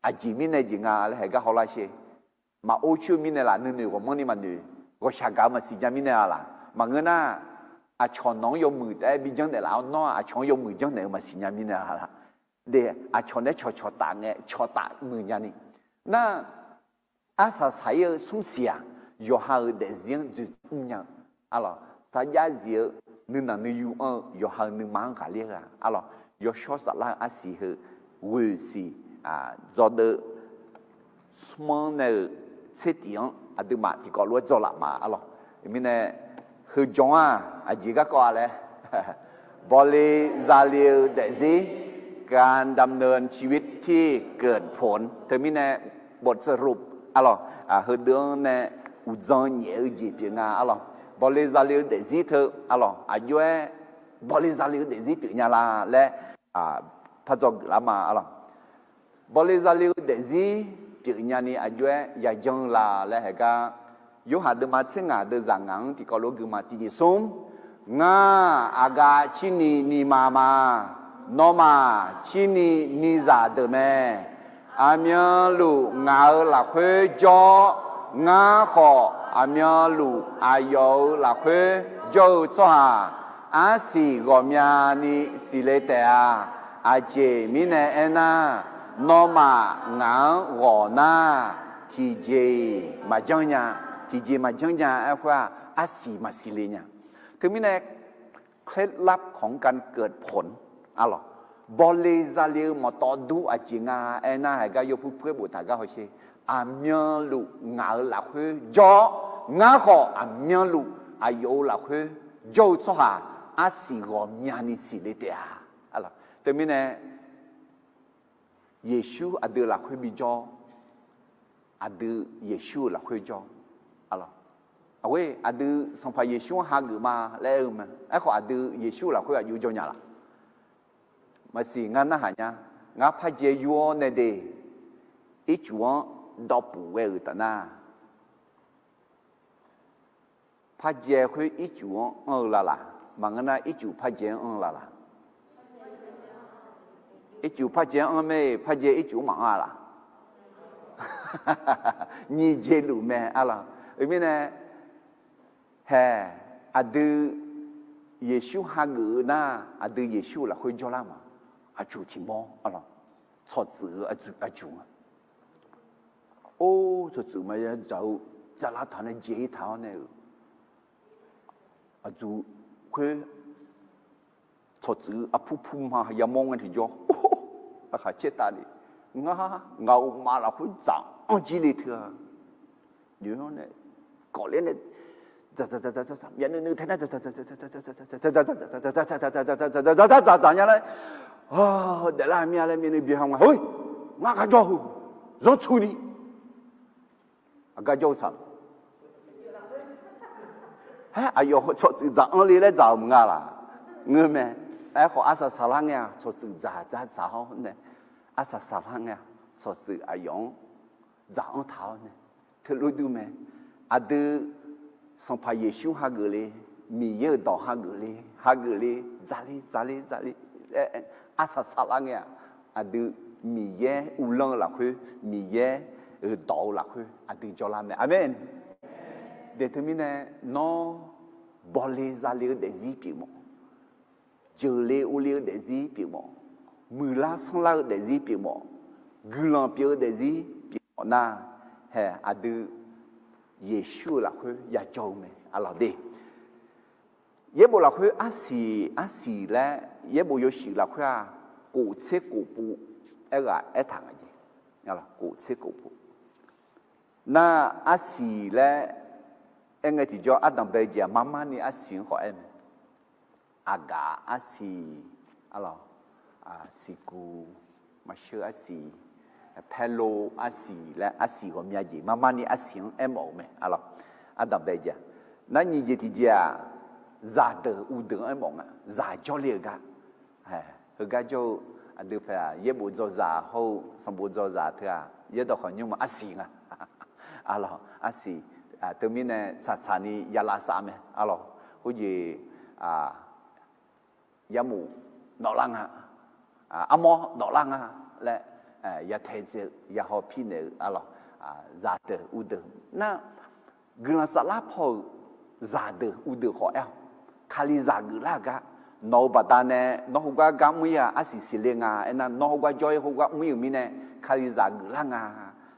aqjeq mirnae jeq nga laer haeq gar hawlar sher. Maqor coer-eu mirnae laf, nuinoeq ghawqmanrni maqnoeq, ghawqshaq gaq-eu maqsiq nya mirnae-a laf. Maqngeur nar, aqcawq nawq-anr yawmuiq taef-aer bi janrnaeq laf-awr, nawr aqcawq-anr yawmuiq janrnaeq-eu maqsiq nya mirnae-a laf. De, aqcawq naeq-aer cawqcawq taf ngae, cawqtaf muiq nyani. Nar, arsaq saq-ir-eu smr siq-aq, yawqha-euq daefzir-anr dzoeqdzaq mrnya-eu, arlawq, sarjax zif-eu, nuinanq nuiyu anr-eu, yawqha-euq nuima-anr ghaqler-eu-aq, arlawq, yawshawr saflar-eu arsiq heu, ghoeq siq, dzawgeuf smr-anr nae-euq tser tif-anr aqduimaf tiqkawv lof-aer dzawlaf ma, arlawq. Mirnae, heu jawr-aq aqjeq garkawv-a laer, bawle zale-eu daefzir, การดำเนินชีวิตที่เกิดผล teumirnae, บทสรุป arlawq, heudeuq-anr nae uqdzan nyaef-eu jeq pyeuf nga, arlawq. Bawle zale-eu daefzir teu, arlawq, aqjox-aer bawle zale-eu daefzir pyeuf nya la laer, pardzaw geuflar ma, arlawq. Bawle zale-eu daefzir pyeuf nyani aqjox-aer yajanr-eu la laer haeq gar, Yorhaq deuvma tser ngaq deuvzaq ngaq-anr tiqkawv lof gui ma. Tiq nyiq smr, ngar aqgaf cirni nima ma. Nawmaf cirni nizaq deuq mae. Aqmyanluf ngaq-euq lafkhoer jawr-awr, ngar khawf aqmyanluf aqyawf-euq lafkhoer jawr-eu tsawrhaq, arsiq ghawqmyani siqle taef-a. Aqjeq mirnae aernar, nawmaf ngaq-anr ghawq nar, tiqjeq-iq maqjanr nya. Tiqjeq maqjanr nya aer khoer-aq, arsiq maqsiq le nya. Teumirnae เคล็ดลับของการเกิดผล arlawq, bawle zale-eu mawqtawv dur aqjeq nga aernar, haeq gar yawpuir puir-aer boftaq gar hawsher. Aqmyanluf ngaq-euq lafkhoer jawr-awr, ngar khawf aqmyanluf aqyawf-euq lafkhoer jawr-eu tsawrhaq, arsiq ghawqmyani siqle taef-a. Teumirnae, Yeqsur aqdui lafkhoer bijawr, aqdui Yeqsur-euq lafkhoer jawr. Aqgeu aqdui Sanqpaq Yeqsur-anr hageuf ma laer aer-eu mae. Aerkhawf aqdui Yeqsur-euq lafkhoer aqjox jawr nya laf? Maqsiq, ngar narhaq nya. Ngar parjae yur-awr nae de, ircuf-anr dawqpuf ghae-euq taf nar, Parjae khoer ircuf-anr anr-eu lalaq, maqngeur nar ircuf parjae-anr anr-eu lalaq? Ircuf parjae-anr anr mae, parjae ircuf-anr maqanr-a laq? Nyiq jeq luf mae arlawq. Eumirnae, hae, aqdui Yeqsur hageuf-eu nar, aqdui Yeqsur-euq lafkhoer jawrlar ma. Aqcuq tiq mawr arlawq, tsawqtsuif-eu aqcuq nga. Or, tsawqtsuif maqya dzaq-eu, dzaqlar taq nae jae-ir taq-awr nae-euq aqduq khoer tsawqtsuif-eu arpur pur ma yamawr ngae tiqjawr, aqkhaq caertavni, ngar ngaq-euq maf lafkhoer dzaq-anr jir le teu-a. Noeq-awr nae kawfler nae dzaqdzaq dzaqdzaq dzaqdzaq myavnuiv nuiv tae nar dzaqdzaq dzaqdzaq dzaqdzaq dzaqdzaq dzaqdzaq dzaqdzaq dzaqdzaq dzaqdzaq nya laer, daeflar mir-a laer myavnuiv byaha nga, hoi, ngar gar jawr-eu, zanrtsuni, aqgar jawr-eu tsaq. Haer, aqyawf tsawqtsuif dzaq-anr le laer dzaq-euq maqnga laq? Ngeur mae. Aerkhawf arsaq saqlar ngae-aq tsawqtsuif dzaq dzaq dzaq-awr nae, arsaq saqlar ngae-aq tsawqtsuif aqyawf-anr dzaq-anr taq-awr nae, teulof dur mae. Aqdui Sanqpaq Yeqsur hageuf le, Miqyaer-euq dawq hageuf le, hageuf le, dzaqle dzaqle dzaqle laer arsaq saqlar ngae-aq, aqdui Miqyaer uvlanr-eu lafkhoer, Miqyaer-euq dawq-eu lafkhoer aqdui jawrlar mae. Aqmeq. Daeq teumirnae, nawr bawle zale-eu daefzir pyeufmawf, jeuqle uvle-eu daefzir pyeufmawf, muiqlar sanrlar-eu daefzir pyeufmawf, guiqlanq pyeuf-eu daefzir pyeufmawf nar, hae, aqdui Yeqsur-euq lafkhoer yajawr-eu mae arlawq de. Yaerbof lafkhoer arsiq arsiq laer, yaerbof yawshuif lafkhoer-aq, kof tser kof pov aerghaq aertaq nga jeq. Kof tser kof pov. Nar arsiq laer aerngae tiqjawr ardanq bae jeq-aq, marmarni arsiq-anr khawf aer mae. Aqgaf arsiq, arlawq, siqguq, maqsheur arsiq, paerlo arsiq laer arsiq ghawqmya jeq marmarni arsiq-anr aermawf-euq mae arlawq. Ardanq bae jeq-aq, nar nyiq jeq tiqjeq-aq, zaqdeuq uvdeuq-anr aermawf nga, zaq jawrle-eu gar. Heugar jawr-eu aqdui paeq-aq, yaerbof dzawzaq hawr-eu sanqbof dzawzaq teu-aq, yaerdawq khawf nymr ma arsiq nga. Arlawq, arsiq, teumirnae tsaqtsaqni yalav saf mae arlawq. Khoerjeq yarmof dawflar nga, armawr dawflar nga laer, yatae dzae-eu yahaw pirnaeq-eu arlawq, zaqdeuq uvdeuq nar, guiqlanq saflar paw-euq zaqdeuq uvdeuq khawf aer-awq. Kalizaq geuflar-eu gar, nawq-euq baqdanae nawr heugar gar mr-ir-aq arsiq siqle nga. Aernar, nawr heugar jawr-ir heugar mr-ir-euq mirnae, kalizaq geuflar nga.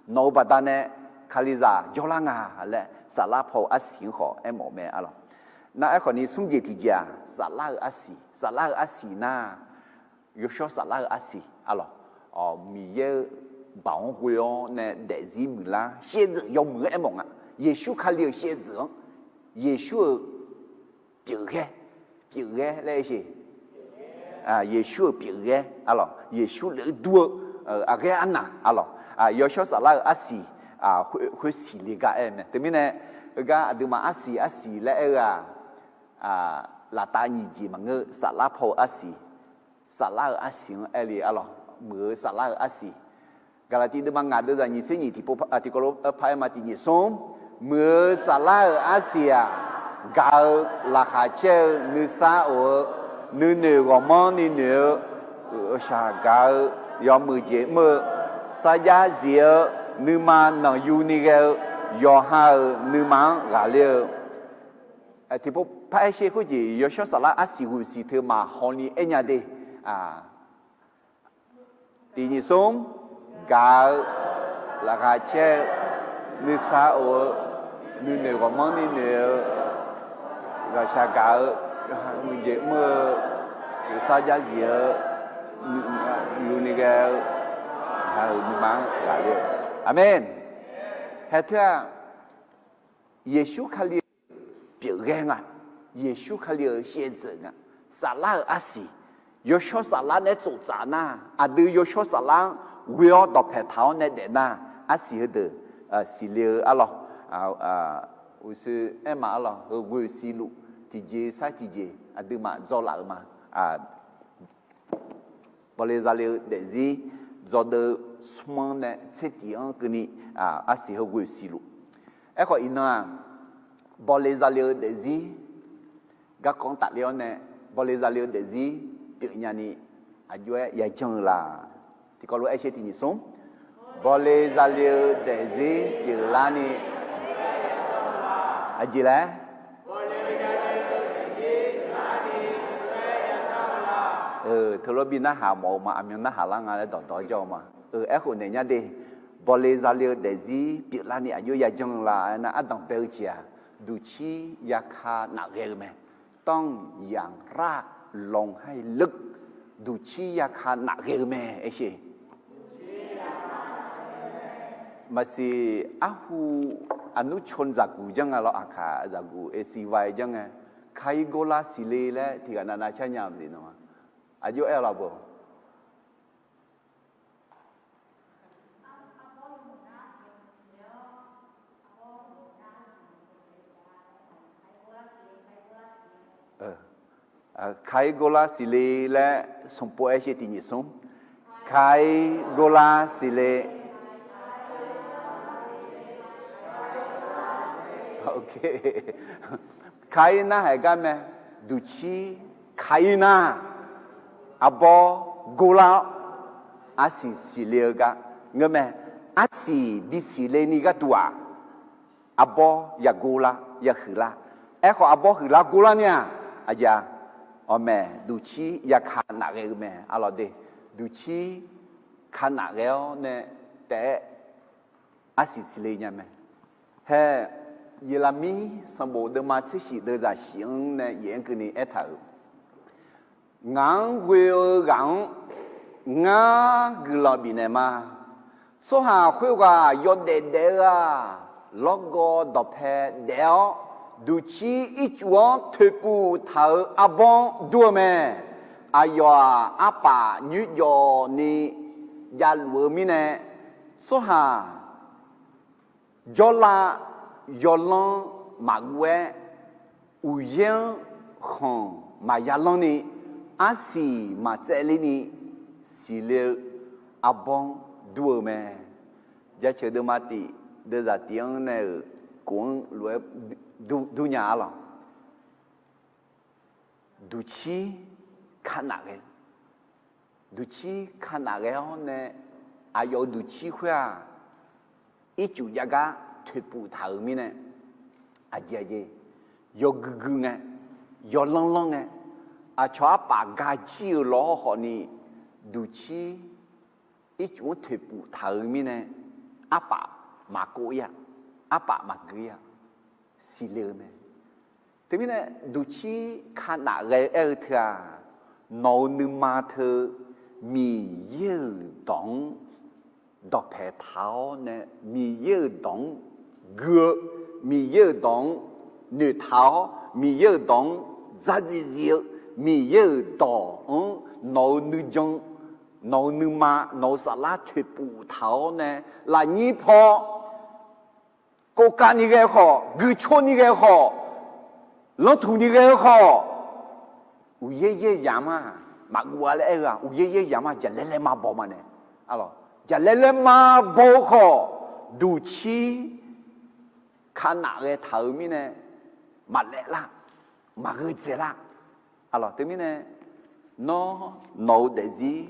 Nawq-euq baqdanae kalizaq jawrlar nga laer saflar paw-eu arsiq-anr khawf aermawf mae arlawq. Nar aerkhawfni smr jeq tiqjeq-aq, saflar-eu arsiq, saflar-eu arsiq nar, yawshawr saflar-eu arsiq arlawq. Miqyaer-eu baoq-anr ghoe-awr nae daefzir muiqlar shaevdzeuf yawmuiq-anr aermawf nga. Yeqsur Kali-euq shaevdzeuf-anr, Yeqsur-euq pyeufghaer, pyeufghaer laer sheq. Yeqsur-euq pyeufghaer arlawq, Yeqsur lef-eu dur-eu aqghaer arnaq arlawq. Yawshawr saflar-eu arsiq, khoer siqle gar aer mae. Teumirnae, heugar aqduimaf arsiq arsiq laer aer-eu-aq, laftav nyiq jeq maqngeur, saflar paw-eu arsiq, saflar-eu arsiq-anr aer le arlawq. Muiq-eu saflar-eu arsiq, Gaqlaqtiv deuvma ngaq deuvzaq nyiq tser nyiq tiqpov, tiqkawv lof par aer ma. Tiq nyiq smr, muiq-eu saflar-euq arsiq-aq, gaq-eu laqkhaq caer-eu nuisar of-eu nuinoeq ghawqmanrni noeq-eu, ghawqshaq gaq-eu yawmuiq jeq mr-eu, sarjax zif-eu nuima nanqyuni ghae-eu yawqha-euq nuima-anr ghaqler-eu. Tiqpov par aer sher khoerjeq yawshawr saflar arsiq ghoeqsiq teu maqhaw ni aernya de. Tiq nyiq smr, gaq-eu laqkhaq caer-eu nuisar of-eu nuinoeq ghawqmanrni noeq-eu, ghawqshaq gaq-eu yawqha-euq jeq mr-eu, sarjax zif-eu yuni ghae-eu, ghaq-euq nuima-anr ghaqler-eu. Aqmeq. Hae teu-aq, Yeqsur Kali-euq pyeufghaer nga, Yeqsur Kali-euq shaevdzeuf nga, saflar-euq arsiq, yawshawr saflar nae tsoftsaf nar, aqdui yawshawr saflar-anr ghoe-awr dawqpaeq taq-awr nae daef nar, arsiq heudeuq siqle-eu arlawq. Uqshoe aermaf arlawq, heu ghoeqsiq luf tiqjeq sar tiqjeq aqduimaf dzawlaf-euq ma. Bawle zale-eu daefzir dzawdeuv smr-anr nae tser tiq-anr keuvni, arsiq heu ghoeqsiq luf. Aerkhawf iqnan-aq, Bawle zale-eu daefzir garkawv-anr tafler-awr nae, bawle zale-eu daefzir pyeufnya ni aqjox-aer yajanr-eu la? Tiqkawv lof-aer aer sher tiq nyiq smr. Bawle zale-eu daefzir pyeuflarni, aqjeq laer, teulof bi narhaq mawf-eu ma, aqmyan narhaq lar nga laer dawqdawq-aer jawr-eu ma. Aerkhof naeq nya de, bawle zale-eu daefzir pyeuflarni aqjox yajanr-eu la aernar, ardanq bae-eu jeq-aq, duqcir yaka nafghae-eu mae. ต้องอย่างราบรื่น ให้ลึก duqcir yaka nafghae-eu mae aer sher. Maqsiq arhu, aqnur ชน zaqguq janr nga lawr, aqkaq zaqguq เอซีวาย janr ngae, ใครกลัวสิเล laer tiqghaq navnav car nya-eu maqsiq nawr-a. Aqjox aer-eu laf beu. Kaigola siqle laer smqpov aer sher tiq nyiq smr. Kaigola siqle. Kai nar haiq gar mae, duqcir kai nar, arbawr golar-awr, arsiq siqle-eu gar ngeur mae. Arsiq bisiqle ni gharduq-aq, arbawr ya golar, ya huiqlar. Aerkhawf, arbawr huiqlar golar ni-aq, aqjeq-aq, awqmaeq duqcir yaka nafghae-eu mae. Arlawq de, duqcir ka nafghae-awr nae taef-aer arsiq siqle nya mae. Hae, Yeqlaqmir sanqbof deuvma tser shif deuvzaq shif-anr nae yaef-anr keuvni aertaq-euq, ngaq-anr ghoe-eu ghaq-anr ngar guiqlanq bifnaeq ma. Tsawrhaq khoerghaq yawdaef daef-eu-aq, lawrgawv dawqpae daef-awr, duqcir ircuf-anr toeqpuf taq-euq arbawr-anr dur-eu mae. Aqyawf-aq, arpaf nyoerjawv ni javluf-eu mirnae, tsawrhaq jawrlav yawlanr maqguv-aer, uqyaer-anr khanq maqya lanr ni, arsiq maqtsaevler ni, siqle-eu arbawr-anr dur-eu mae. Jaceuq deuvma tif deuvzaq tif-anr nae-euq kof-anr lof-aer dur nya-a lawq. Duqcir ka nafghae, duqcir ka nafghae-awr nae, aqyawf-euq duqcir khoer-aq, ircuf jav gar toeqpuf taq-euq mirnae, aqjeq aqjeq, yawgui gui ngae, yawlanr lanr ngae, aqcawq arpaf gajir-euq lawr hawrkhawf ni, duqcir ircuf-anr toeqpuf taq-euq mirnae, arpaf maqkov-ir-a, arpaf maqgui-ir-a, siqle-eu mae. Teumirnae duqcir ka nafghae aer-eu teu-aq, nawq-euq nuima teu Miqyaer-euq dawq-anr dawqpae taq-awr nae, Miqyaer-euq dawq-anr gui-eu, Miqyaer-euq dawq-anr noeqtaq-awr, Miqyaer-euq dawq-anr dzardziv dziv-eu, Miqyaer-euq dawq-anr nawq-euq nuijan, nawq-euq nuima, nawq-euq saflar toeqpuf taq-awr nae, lafnyir paw, kovkav ni ghae khawf, guicor ni ghae khawf, lanrtuq ni ghae-eu khawf, uqyaer yaer yamq-aq, maqguv-a laer aer-eu-aq, uqyaer yaer yamq-aq, jaqlaer laer ma baw ma nae. Jaqlaer laer ma baw-eu khawf, duqcir ka nafghae taq-euq mirnae, maqlaef lar, maqgheu dzaeq lar. Teumirnae, nawr nawq-eu daefzir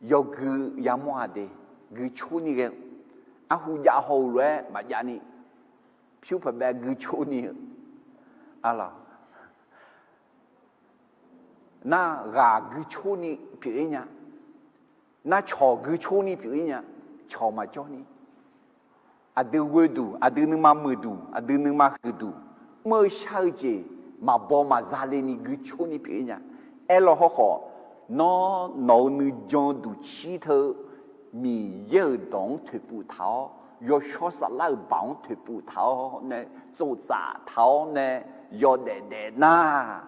yawgui yamawr-aq de, guicor ni ghae-eu, arhu jav haw-eu lof-aer maqjav ni, pyur paqbae guicor ni-eu, nar ghaq guicor ni pyeuf-ir nya, nar cawq guicor ni pyeuf-ir nya, cawq maqjawr ni, aqdui ghoe duq, aqdui nuima muiq duq, aqdui nuima huiq duq, mr-eu shar-eu jeq maqbaw maqza le ni guicor ni pyeuf-ir nya. Aerlaw hawrkhawf, nawr nawq-euq nuijan duqcir teu Miqyaer-euq dawq-anr toeqpuf taq-awr, yawshawr saflar-euq baoq-anr toeqpuf taq-awr nae, tsoftsaf taq-awr nae, yawdaef daef nar,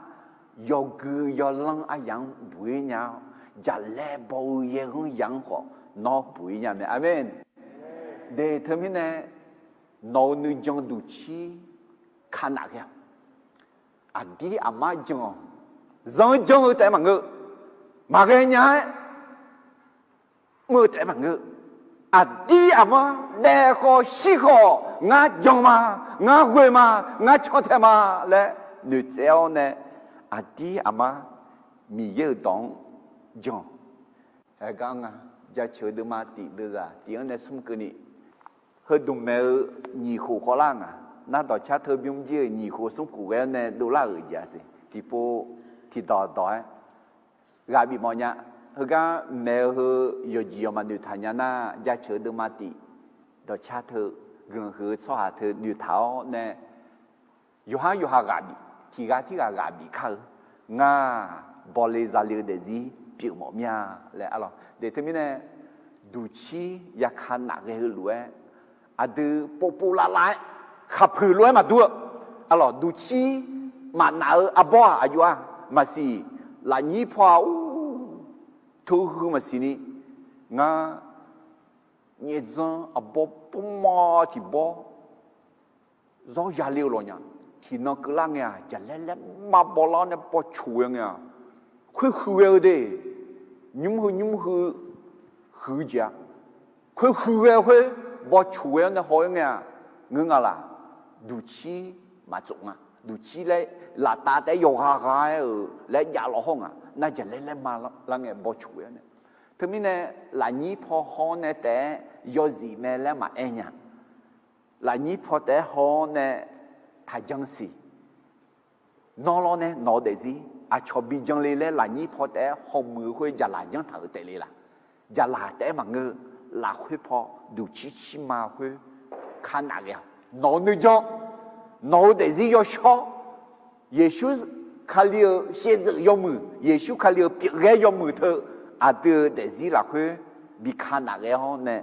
yawgui yawlanr aryamq-anr buq-ir nya-awr, jaqlaer baw-eu yaerghanr yamq-anr khawf nawr buq-ir nya mae. Aqmeq. De teumirnae, nawq-euq nuijan duqcir ka nafghae-awq. Aqdir aqmar jan-awq, zanr jan-eu taef-aer maqngeur, maqghae nya-aer mr-eu taef-aer maqngeur, aqdir aqmar daef khawf shir khawf, ngar jan ma, ngar ghoe ma, ngar caw tae ma laer noeqtsaev-awr nae, aqdir aqmar Miqyaer-euq dawq-anr jan. Aergar nga, jaceuq-eu deuvma tif deuvzaq tif-anr nae smr keuvni, heudmq maeq-eu nyiq khof khawvlar nga. Nar dawqcar teu bymr jir-euq nyiq khof smr khof ghae-awr nae dovlar-euq jeq-a siq. Tiqpov tiqdawq dawq-aer ghaq bif mawf nya. Heugar maeq-eu heu yawqjeq yawqmaf noeqtaq nya nar, jaceuq-eu deuvma tif dawqcar teu guiqlanq huiq-eu tsawrhaq teu noeqtaq-awr nae, yawqhar yawqha ghaq bif, tiq ghaq tirghaq ghaq bif kar-eu, ngar bawle zale-eu daefzir pyeuf mawf mir-a laer arlawq. Daef teumirnae, duqcir yaka naf ghae-eu lof-aer, aqdui povpov lavlav-aer, khaqpuiq lof-aer maqdur-eu, arlawq, duqcir maqnaf-eu arbawr-aq aqjox-aq maqsiq, lafnyir paw-aq or, teuhuiq maqsiq ni, ngar nyaefdzanr arbawr bawrma tiq bawr zawr yale-eu lawq nya. Tiqnan keuvlar ngae-aq, jaqlaer laer ma bawlar nae bawcoq ghae ngae-aq, khoerhuiq ghae-eu de, nymr heu nymr heu huiq-eu jeq-a. Khoerhuiq ghae-eu khoer bawcoq ghae-awr nae haw-aer ngae-aq, ngeur nga laq, duqcir maqtsof nga. Duqcir laer laftav taef-aer yawqghaq gha-aer-euq laer jav law hawr nga. Nar jaqlaer laer ma lar ngae bawcoq ghae-awr nae, teumirnae lafnyir paw haw-awr nae taef-aer yawzif mae laer maqaer nya. Lafnyir paw taef-aer haw-awr nae taqjan siq. Nawr lawr nae nawq-eu daefzir aqcawq bi jan le laer lafnyir paw taef-aer hawmuiq-eu khoer jaqlaq janr taq-euq taef le laq? Jaqlaq taef-aer maqngeur. Lafkhoer paw duqcir cir ma khoer ka naf ghae-awq. Nawq-euq nuijan, nawq-eu daefzir yawshawr, Yeqsur Kali-euq shaevdzeuf yawmuiq, Yeqsur Kali-euq pyeufghaer yawmuiq teu, aqdui-euq daefzir lafkhoer bi ka naf ghae-awr nae,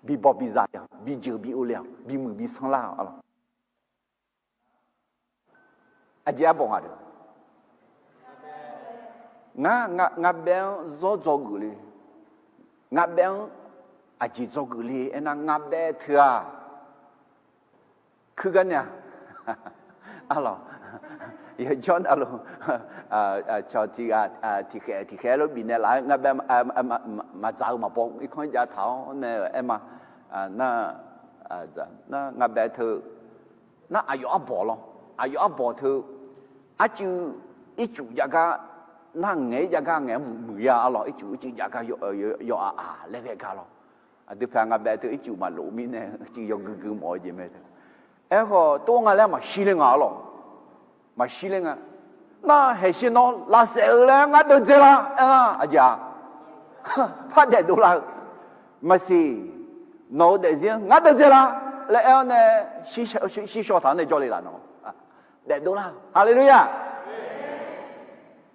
bi baw bi za le-awq, bi jeuq bi o le-awq, bimuiq bi sanrlar-awq arlawq. Aqjeq arbawq nga deuq. Ngar, ngar, ngar baef-anr zawr dzawgeuf le. Ngar baef-anr aqjeq dzawgeuf le aernar, ngar baef teu-aq, kuir gar nae-a. Arlawq, yawjawr navluf, cawq tiq ghaq tiqkhaeq tiqkhaeq-aer lof bifnaeq laf-aer ngar baef maqdzaq-eu maqbaw irkanr jav taq-awr nae-eu aer ma. Nar, nar ngar baef teu, nar aqyawf arbawq lawr, aqyawf arbawq teu, arcuiv ircuf jav gar, nar ngaeq-ir jav gar ngaeq-aer muiq-ir-a arlawq, ircuf ircuf jav gar yawf-aq aq laer ghae gar lawr. Aqdui pyaeq nga baef teu ircuf maqlof mirnae, ircuf yawgui gui mawf-eu jeq mae teu. Aerkhawf tov nga laer maqshir ler nga arlawq. Maqshir ler nga. Nar haeqshir nawr lavsaef-eu laer ngar deuvdzae la aernar aqjeq-a, par daef dovlar-eu maqsiq. Nawq-eu daefzir-anr ngar deuvdzae la laer aer-awr nae, shir shaw taq-anr nae jawr le laf nawq. Daef dovlar-eu haleluya.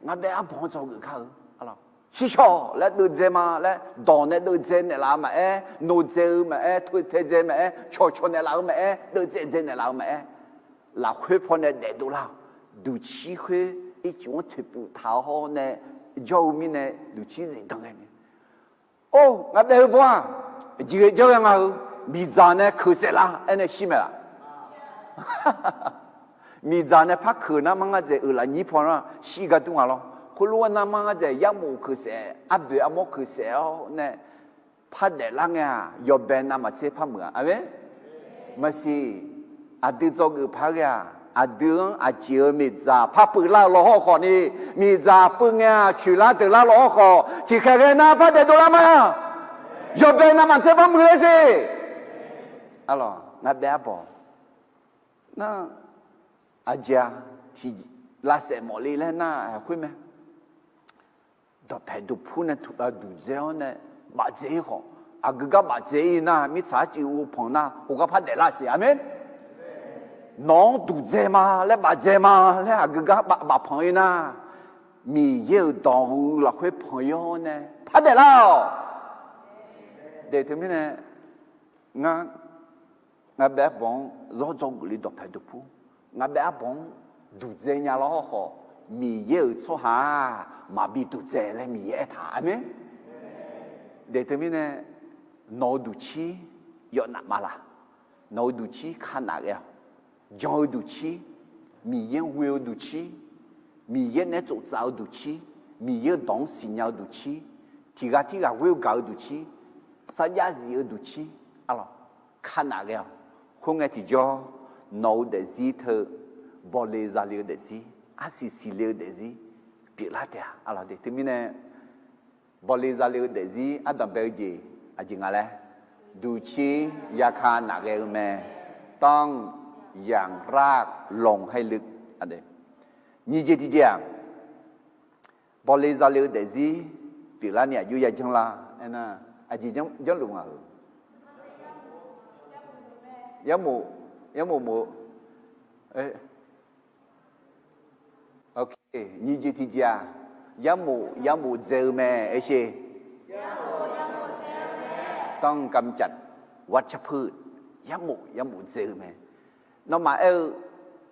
Ngar baef arbawq-anr dzawgeuf kar-eu. Shir shaw laer deuvdzae ma laer dawq nae deuvdzae naeqlaf-eu maqaer, nodzae-eu maqaer, totaedzae maqaer, cawqcawq naeqlaf-eu maqaer, deuvdzae dzae naeqlaf-eu maqaer, lafkhoer pawnae daef dovlar-awq. Duqcir khoer ircuf-anr toeqpuf taq-awr hawr nae jawr-eu mirnae duqcir zifdan ghae mae. Or, ngar baef-eu bawr-aq, jeqghae janr ghae nga-eu, miqdzaq nae keuq saef lar aer nae shir mae laf? Miqdzaq nae par keuq nar mar ngar dzaeq-euq lafnyir paw nar shir gar dur nga lawr. Khoerlof-aer nar mar ngar dzaeq yarmof keuq saef, arboeq armawr keuq saef-awr nae par daeflar ngae-aq, yawbae navmaqtser par muiq-a. Aqmeq. Maqsiq. Aqdui dzawgeuf par ghae-aq, aqdui-anr aqjeq-euq miqdzaq par puiv lar-eu law hawr khawf ni, miqdzaq puiv ngae-aq coeqlar deuqlar law hawr khawf, tiqkhaeq ghae nar par daef dovlar ma. Yawbae navmaqtser par muiq-aer siq. Arlawq, ngar baef arbawq nar, aqjeq-a, tiq lavsaef mawf le laer nar khoer mae. Dawqpaeq dawqpur nae duqdzae-awr nae bafdzae-ir khawf, aqgeu gar bafdzae-ir nar mirtsaq arcuiv uvpanq nar khoergar par daeflar siq. Aqmeq. Nawq-anr duqdzae ma laer bafdzae ma laer aqgeu gar bafpanq-ir nar, Miqyaer-euq dawq-eu lafkhoer panq-ir-awr nae par daeflar-awq. Daef teumirnae, ngar, ngar baef arbawq-anr zawr dzawgeuf le dawqpaeq dawqpur, ngar baef arbawq-anr duqdzae nya lawr hawr khawf, Miqyaer-euq tsawrhaq-aq maqbi duqdzae laer Miqyaer aertaq. Aqmeq. Daef teumirnae, nawq-eu duqcir yawf naf ma laq? Nawq-eu duqcir ka naf ghae-awq. Jan-eu duqcir, Miqyaer-anr ghoe-eu duqcir, Miqyaer naeq-aer tsoftsaf-eu duqcir, Miqyaer-euq dawq-anr siqnya-eu duqcir, tiqghaq tirghaq ghoer-eu gaq-eu duqcir, sarjax zif-eu duqcir, arlawq, ka naf ghae-awq. Khoerngae tiqjawr, nawq-eu daefzir teu, bawle zale-eu daefzir, arsiq siqle-eu daefzir pyeuflar taef-a, arlawq de. Teumirnae, bawle zale-eu daefzir ardanqbae-eu jeq aqjeq nga laer, duqcir yaka naf ghae-eu mae, tanr yanqrar lanq haer leu, nyiq jeq tiqjeq-aq, bawle zale-eu daefzir pyeuflarni aqjox yajanr la aernar, aqjeq janrluf ngaq-euq, yarmof, yarmof mof, nyiq jeq tiqjeq-aq, yarmof yarmof dzae-eu mae, aershe, tanr gamcaf, วัชพืช, yarmof yarmof dzae-eu mae. Nawmaf aer-eu,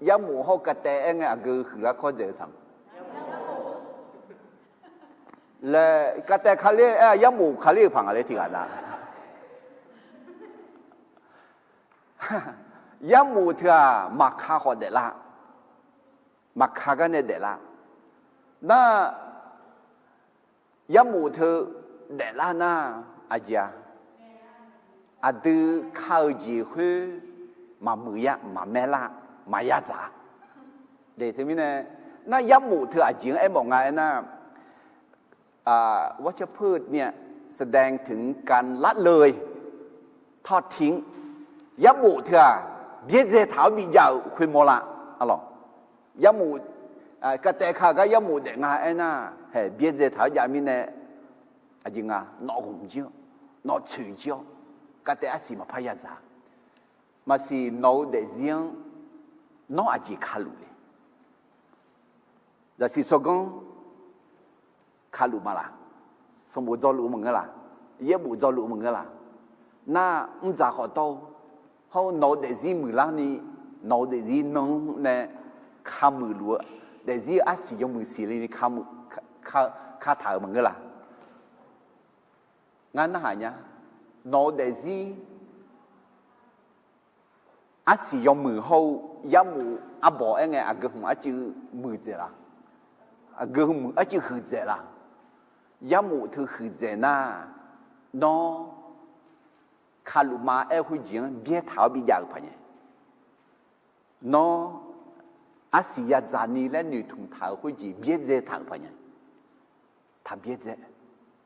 yarmof hawr-eu kataev aer ngae aqgeu huiqlar kawr dzaeq-eu saq laer, kataev kali aer-a, yarmof kali-euq paq nga laer tiq ghaq nar, yarmof teu-aq maqka khawf daeflar, maqka gar nae daeflar. Nar, yarmof teu daeflar nar, aqjeq-a, aqdui ka-eu jeq khoer maqmuiq yar, maqmaer lar, maqya dzaq-a. Teumirnae, nar yarmof teu aqjeq-anr aermawf nga aernar, วัชพืชเนี่ย แสดงถึงการละเลยทอดทิ้ง yarmof teu-aq, byaerdzae taq-awr bijav-euq khoermawr la, arlawq. Yarmof, kataev ka gar yarmof daef nga aernar, hae byaerdzae taq-awr jav mirnae, aqjeq nga, nawq ghmq jir-awr, nawq tsoeq jir-awr, kataev arsiq maqpar ya dzaq. Maqsiq nawq-eu daefzir-anr nawr aqjeq kaluf le? Zaqsiq tsawrganr kaluf ma laq? Sanqbof dzawluf-eu maqngeur laq? Yaerbof dzawluf-eu maqngeur laq? Nar, mrdzaq khawf dawr-eu, hawr-eu nawq-eu daefzir muiqlar ni, nawq-eu daefzir nan-anr nae kamuiq luf-eu, daefzir-eu arsiq yawmuiq siqle ni kamuiq, ka, kataq-euq maqngeur laq? Ngar narhaq nya, nawq-eu daefzir arsiq yawmuiq hawr-eu yarmof arbawq aer ngae aqgeu hmq arcuiv muiqdzaeq laq? Aqgeu hmq arcuiv huiqdzaeq laq? Yarmof teu huiqdzaeq nar, nawr kaluf ma aer-eu khoerjeq-anr byaer taq-awr bijav-euq paq nya. Nawr arsiq ya dzaq ni laer noeqtmq taq-euq khoerjeq byaerdzae taq-euq paq nya. Taq byaerdzae,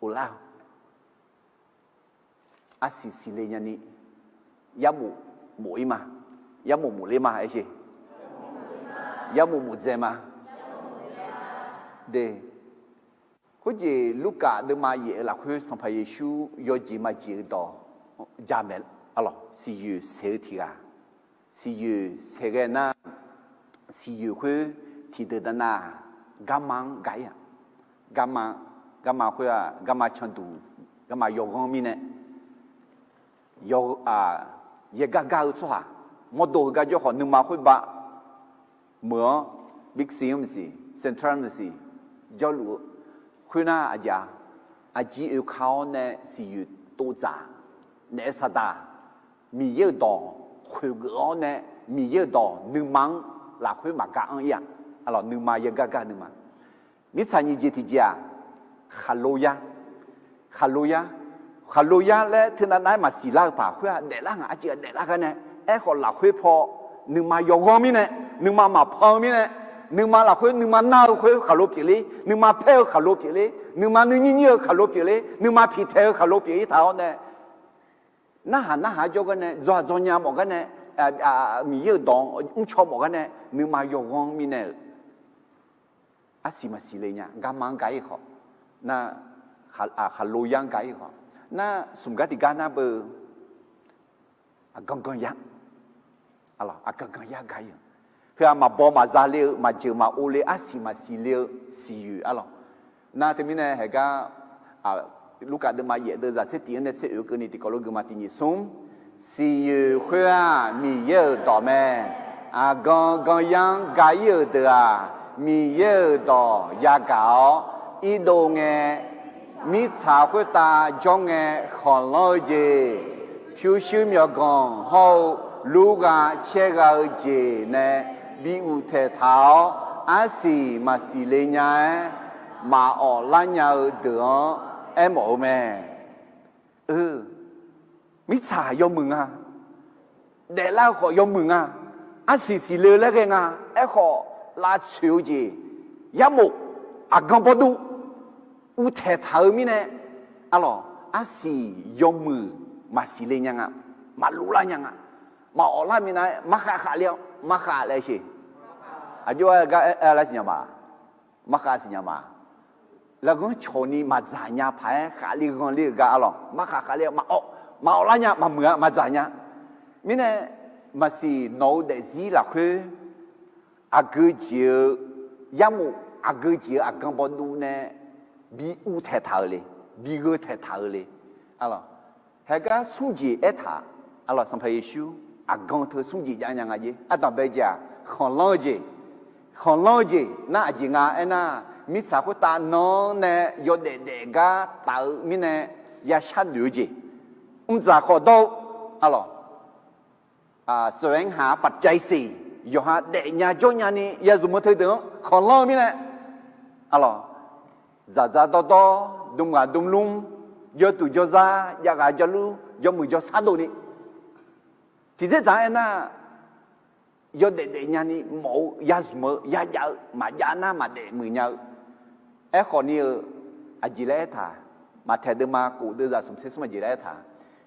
uvlar-eu arsiq siqle nyani, yarmof mof-ir ma, yarmof mof ler ma, aershe, yarmof mof dzae ma. De, khoerjeq Lurkaf deuvma yaef-eu lafkhoer Sanqpaq Yeqsur yawjeq maqjeq-eu dawq jamaeq, arlawq, siqyoeq saeq-eu tiq ghaq, siqyoeq saeq ghae nar, siqyoeq khoer tiqdeuq daqnav garma-anr gaq-ir-aq, garma, garma khoer-aq, garma canduq, garma yawghanr mirnae, yaw, yaergar gar-eu tsawrhaq, mawrdo heugar jawr khawf nuima khoer ba meuq-anr, Big C-anr maqsiq, Central maqsiq, jawrluf-eu khoernar aqjeq-a, aqjeq oeka-awr nae siqyoeq tov dzaq, naef saqdaq, Miqyaer-euq dawq khoeqgeuf-awr nae, Miqyaer-euq dawq nuima-anr lafkhoer maqgaq anr-ir-aq, arlawq, nuima yaergar gar nuima. Mirtsaq nyiq jeq tiqjeq-aq, khaqlo yar, khaqlo yar, khaqlo yar laer teunav nav-aer maqsiq lar-eu paq khoer-aq daeflar ngaq, arcuiv-aq daeflar gar nae, aerkhawf lafkhoer paw nuima yawghanr mirnae, nuima maqpan-eu mirnae, nuima lafkhoer nuima nar-eu khoer khaqlo pyeufler, nuima paer-eu khaqlo pyeufler, nuima nuinyir nyir-eu khaqlo pyeufler, nuima piqtaeq-eu khaqlo pyeuf-ir taq-awr nae, narhaq narhaq-aer jawr gar nae, dzawq-aq dzawnya mawf gar nae, Miqyaer-euq dawq-anr mrcaw mawf gar nae, nuima yawghanr mirnae-euq arsiq maqsiq le nya. Garma-anr gaq-ir khawf, nar, khaqlo yar-anr gaq-ir khawf, nar, smq gar tiqgar nar beu, aqgan gan yar, aqgan gan yar gaq-ir-euq, heu-aq maqbaw maqza le-eu, maqjeuq maqov le, arsiq maqsiq le-eu siqyoeq, arlawq. Nar teumirnae haeqgar, Lurkaf deuvma yaef deuvzaq tser tiq-anr nae tser oeq-eu keuvni tiqkawv lof gui ma. Tiq nyiq smr, siqyoeq khoer-aq Miqyaer-euq dawq mae. Aqgan gan yar-anr gaq-ir-euq deuq-aq, Miqyaer-euq dawq yagaq-awr irdov ngae, mirtsaq khoertav jawr ngae khanqlanr-eu jeq, pyurshuir myawqganq hawr-eu lurgha caer gha-eu jeq nae bi uqtaeq taq-awr, arsiq maqsiq le nya-aer maqawf lar nya-eu deuq-anr aermawf-eu mae. Eu, Mirtsaq yawmuiq nga. Daeflar-eu khawf yawmuiq nga. Arsiq siqle-eu laer ghae nga. Aerkhawf, lavtsoeq-eu jeq, yarmof, aqgan bawduv, uvtaeq taq-eu mirnae, arlawq, arsiq yawmuiq maqsiqle nya nga, maqluvlar nya nga, maqawflar minav-aer markhav khavler-awr markhav laer sheq. Aqjox-aer gar aer lar siqnya ma. Markhav siqnya ma. Lafghanr cawqni maqdzaq nya paq-aer khavle ghanle-euq gar arlawq, markhav khavler-awr maqawf, maqawflar nya, maqmuiq-a, maqdzaq nya. Mirnae, maqsiq nawq-eu daefzir lafkhoer aqgeu jeq-eu yarmof, aqgeu jeq-eu aqgan bawduv nae bi uvtaeq taq-eu le, bi gheu taeq taq-eu le. Arlawq, haegar smr jeq aertaq, arlawq, Sanqpaq Yeqsur aqgan teu smr jeq jav nya nga jer. Ardanq bae jeq-aq, khanqlanr-eu jeq. Khanqlanr-eu jeq nar aqjeq nga aernar, mirtsaq khoertav nan-anr nae yawdaef daef gar taf-eu mirnae ya sharnoeq-eu jeq. Mrdzaq khawf dawr-eu, arlawq, แสวงหาปัจจัยสี่ yawqha daefnya jawrnya ni ya zmq-eu teudeuq-anr khanqlanr-eu mirnae, arlawq, dzaqdzaq dawrdawr, dmghaq dmlmr, jawrtuq jawrzar, javghaq javlur, jawrmuiq jawrsar dov ni, tiqdzerdzaq-anr aernar, yawdaef daef nya ni mawf-eu ya zmq-eu ya jav-eu maqjav nar maqdaef muiq nya-eu. Aerkhawf ni-eu, aqjeq laer aertaq, Maqtaeq deuvma kof deuvzaq smqtser smr aqjeq laer aertaq,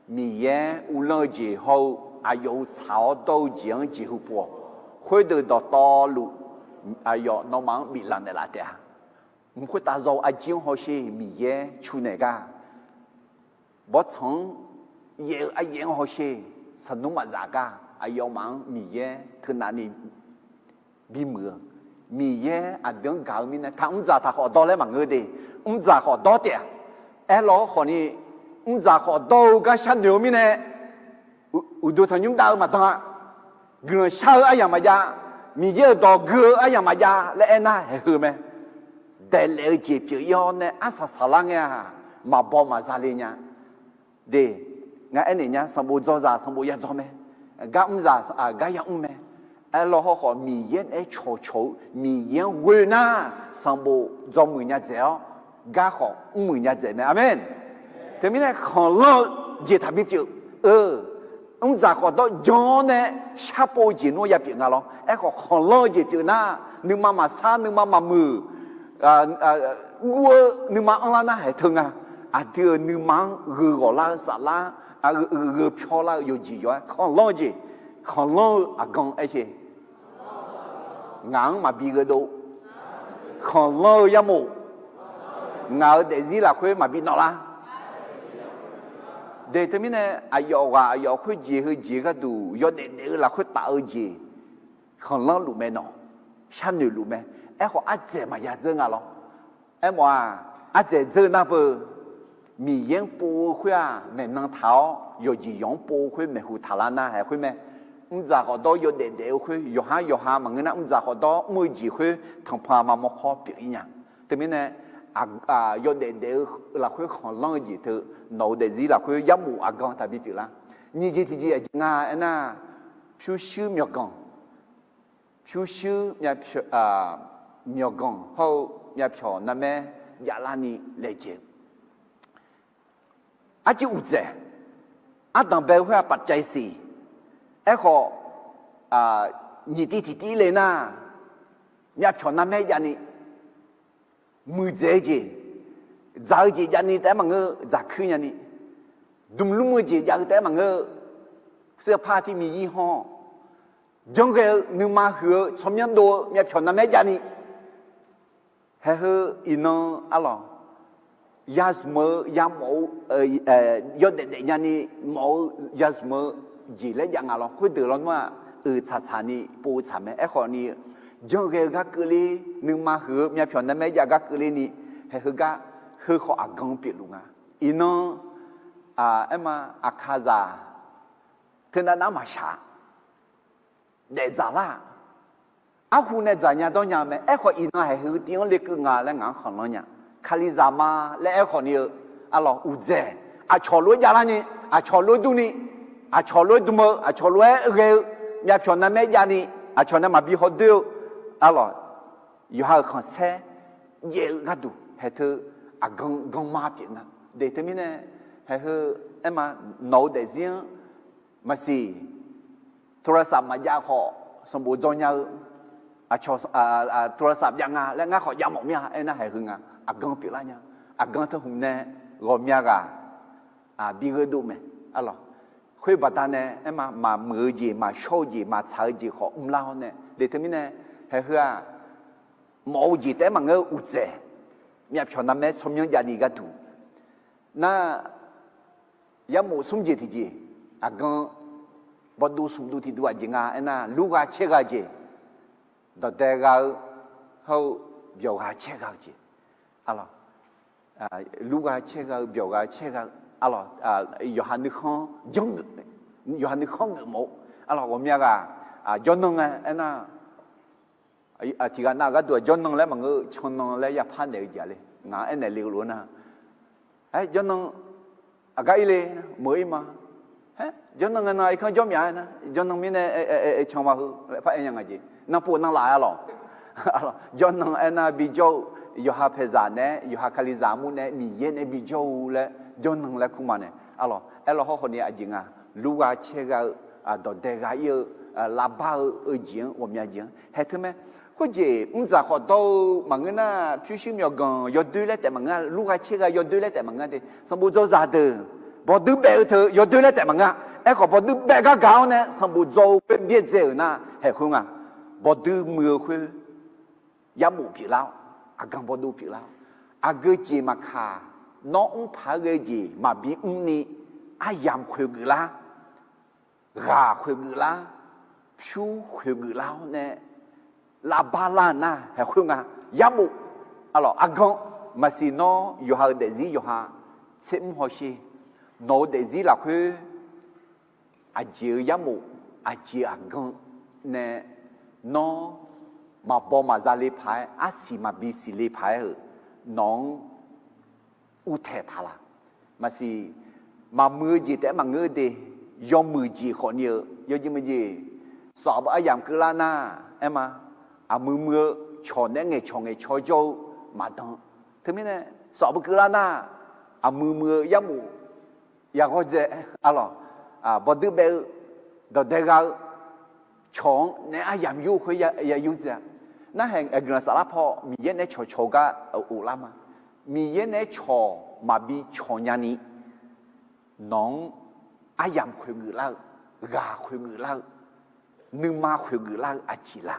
Miqyaer uvlanr-eu jeq hawr-eu aqyawf-euq tsaq-awr dawr-eu jeq-anr jeqhu pov-awq. Khoerdeuq dawqtawvluf aqyawf nawmaf-anr biflanq naeqlaf taef-a. Mq khoertav zaw-eu arjir-anr hawsher Miqyaer cu naeq gar, bawrtsanq-anr yaef-eu aryaef-anr hawsher sanqnmr maqzaf gar aqyawfmaf-anr Miqyaer teunav ni bimuiq-eu, Miqyaer aqdui-anr gaq-eu mirnae taq mrdzaq taq khawf dawr laer maqngeur de. Mrdzaq khawf dawr taef-a. Aerlawq-awr khawf ni, mrdzaq khawf dawr-eu gar sharnoeq-eu mirnae, uqduq tanqnymr dav-eu maqdan-a. Guiqlanq shar-eu aryamq maqjav, Miqyaer-euq dawq gui-eu aryamq maqjav laer aernar haeqheu mae. Daeqlaef-eu jeq pyeuf-ir-awr nae arsaq saqlar ngae-aq, maqbaw maqza le nya. De, ngar aernaeq nya, sanqbof dzawzaq sanqbof yadzawr mae. Gar mrzaq gar yamr mae. Aerlawq hawr khawf Miqyaer naeq-aer cawqcawq-eu Miqyaer-anr ghoe nar, sanqbof dzawmuiq nya dzaeq-awr, gar khawf mrmuiq nya dzaeq mae. Aqmeq. Teumirnae khanqlanr-eu jeq taqbi pyeuf-eu, mrdzaq khawf dawr jan-awr nae sharpov-eu jeq nmr ya pyeuf nga lawr. Aerkhawf khanqlanr-eu jeq pyeuf nar, nuima maqsar nuima maqmuiq, guv-eu nuima anrlar nar haeq teu nga. Aqdui-euq nuima-anr gheu ghawqlar-eu saflar, gheu pyawrlar-eu yawqjeq yawq-aer khanqlanr-eu jeq, khanqlanr-eu aqgan aer sher. Ngaq-anr maqbi gheudov. Khanqlanr-eu yarmof, ngaq-euq daefzir lafkhoer maqbi nawvlar. De teumirnae aqyawf ghaq aqyawf khoerjeq heujeq gharduq yawdaef daef-eu lafkhoer taf-eu jeq khanqlanr luf mae nawq, sharnoeq luf mae. Aerkhawf ardzaeq maqya dzeur nga lawr. Aermawf-aq, ardzaeq dzeur nar beu, Miqyaer-anr pov-eu khoer-aq maeqnan taq-awr yawqjeq yawq-anr pov-eu khoer maeqhu taqlar nar haeq khoer mae. Mrdzaq khawf dawr yawdaef daef-eu khoer yawqha yawqha maqngeur nar mrdzaq khawf dawr mr-eu jeq khoer tanqpanq aqma mawrkawr pyeuf-ir nya. Teumirnae yawdaef daef-eu lafkhoer khanqlanr-eu jeq teu nawq-eu daefzir lafkhoer yarmof aqgan taqbi pyeuflar. Nyiq jeq tiqjeq aqjeq nga aernar, pyurshuir myawqganq, pyurshuir myawqganq hawr-eu myavpyawq narmaer javlarni laejae-eu. Arcuiv uqdzaeq, ardanq bae-eu khoer-aq ปัจจัยสี่. Aerkhawf, nyiq tiv tiqtiv le nar, myavpyawq narmaer javni, muiqdzaeq-eu jeq, dzaq-eu jeq javni taef-aer maqngeur, dzaqkuir nyani, dmlmr-eu jeq jav-eu taef-aer maqngeur, เสื้อผ้าที่มียี่ห้อ, janrghae-eu nuima huiq-eu tsawrmyanr dov-eu myavpyawq narmaer javni, haeqheu iqnan arlawq, yazmq-eu yamawf-eu, yawdaef daef nyani mawf-eu yazmq-eu jeq laer jav nga lawr. Khoerdeuq lawnmr-aq, uiq tsaqtsaqni pov-eu tsaq mae. Aerkhawfni, janrghae-eu gar keuvler, nuima huiq-eu myavpyawq narmaer jav gar keuvler ni, haeqheu gar, heu khawf aqgan pyeufluf nga. Iqnan, aerma, aqkaqzaq teunav nav maqshaq, daefdzaq lar-aq, arhu nae dzaqnya dawrnya-eu mae. Aerkhawf iqnan haeqheu tiv-anr lekeuv nga laer ngaq-anr khanqlanr nya. Kalizaq ma laer aerkhawfni-eu, arlawq uqdzaeq, aqcawq lof-aer javlarni, aqcawq lof-aer durni, aqcawq lof-aer dm-eu, aqcawq lof-aer ghae-eu, myavpyawq narmaer javni, aqcawq nae maqbi hawdoer-eu, arlawq, yawqha-euq khanqsaer jaev-eu gharduq haeqteu aqgan ganma pyeuf nga. De teumirnae, Haeqheu aerma, nawq-eu daefzir-anr maqsiq, โทรศัพท์ maqjav khawf sanqbof dzaw nya-eu, aqcawq โทรศัพท์ jav nga laer ngar khawf jav mawf mir-a. Aernar haeqheu nga, aqgan pyeuflar nya. Aqgan teu hmq nae ghawqmya ghaq bi gheudov mae. Arlawq, khoer baqdanae aerma, maqmuiq-eu jeq, maqshawr-eu jeq, maqtsaq-eu jeq khawf mrlar-awr nae de. Teumirnae haeqheu-aq, mawf-eu jeq taef-aer maqngeur-eu uqtsaeq, myavpyawq navmaer tsawrmyanr javni gharduq nar, yarmof smr jeq tiqjeq, aqgan bawduv smqduv tiqduv aqjeq nga aernar, lurgha caergha-eu jeq, dawqdae gha-eu hawr-eu byawqgha caergha-eu jeq. Arlawq, lurgha caergha-eu byawqgha caergha-eu, arlawq, yawqha nuikhanr janrgeuf, yawqha nuikhanr geufmawf-eu, arlawq, ghawqmya ghaq jawrnan ngae aernar, tiqghaq nav gharduq-aq jawrnan laer maqngeur-eu, cannan laer yapar naeq-eu jeq le. Ngaq-anr aernaeq le-eu lof-aer nar, aer, jawrnan aqgar ir le, meuq ir ma. Aer, jawrnan ngae nan irkanr jawr myaq-aer nar, jawrnan mirnae can ma heu laer par aer nya nga jeq. Nan pov nan laf-aer lawq. Jawrnan aernar bijawr-eu, yawqha paeqzaq naeq-aer, yawqha kalizaq armur nae-aer, Miqyaer nae bijawr-eu laer jawrnan laer kur ma nae. Arlawq, aerlawq hawrkhawf ni aqjeq nga, lurgha caergha-eu, dawqdae gha ir-eu, lavbar-eu, eu jeq-anr ghawqmya jeq-anr haeq teu mae. Khoerjeq mrdzaq khawf dawr-eu maqngeur nar, pyurshuir myawqganq yawdoer laer taef maqngeur, lurgha caergha yawdoer laer taef maqngeur de. Sanqbof dzawzaq deuq bawqdui baef-eu teu yawdoer laer taef maqngeur. Aerkhawf bawqdui baef gar gaq-awr nae sanqbof dzaw-eu khoer byaerdzae-euq nar haeq khoer nga. Bawqdui muiq-eu khoer yarmof pyeuflar-awr, aqgan bawduv pyeuflar-awr, aqgeu jeq maqkaq, nawr mr paq-aer ghae jeq maqbi mrni, aryamq khoeqgeuf lar, ghaq khoeqgeuf lar, pyur khoeqgeuf lar-awr nae lavbar lar-eu nar haeq khoer nga. Yarmof, arlawq, aqgan maqsiq nawr yawqha-euq daefzir yawqha tser mr hawsher, nawq-eu daefzir lafkhoer aqjeq-eu yarmof, aqjeq aqgan nae nawr maqbaw maqza le paq-aer, arsiq maqbi siqle paq-aer-euq nawq-anr uvtaeq taq laq. Maqsiq, maqmuiq-eu jeq taef-aer maqngeur de, yawmuiq jeq khawfni-eu yawjeq meujeq, sawf-eu aryamq keuvlar nar, aerma, aqmuiq muiq-eu cawq naeq-aer ngaeqcawq ngaeqcawq jawr-eu maqdan. Teumirnae sawf-eu keuvlar nar, aqmuiq muiq-eu yarmof yaghawr dzae, arlawq, bawqdui baef-eu, dawqdae gha-eu, cawq-anr naeq-aer aryamq yur khoer ya yurdzae-a. Narhaq guiqlanq saflar paw Miqyaer naeq-aer cawqcawq-eu gar of lar ma. Miqyaer naeq-aer cawq maqbi cawq nyani, nawq-anr aryamq khoeqgeuf lar-eu, ghaq khoeqgeuf lar-eu, nuima khoeqgeuf lar-eu aqjeq la?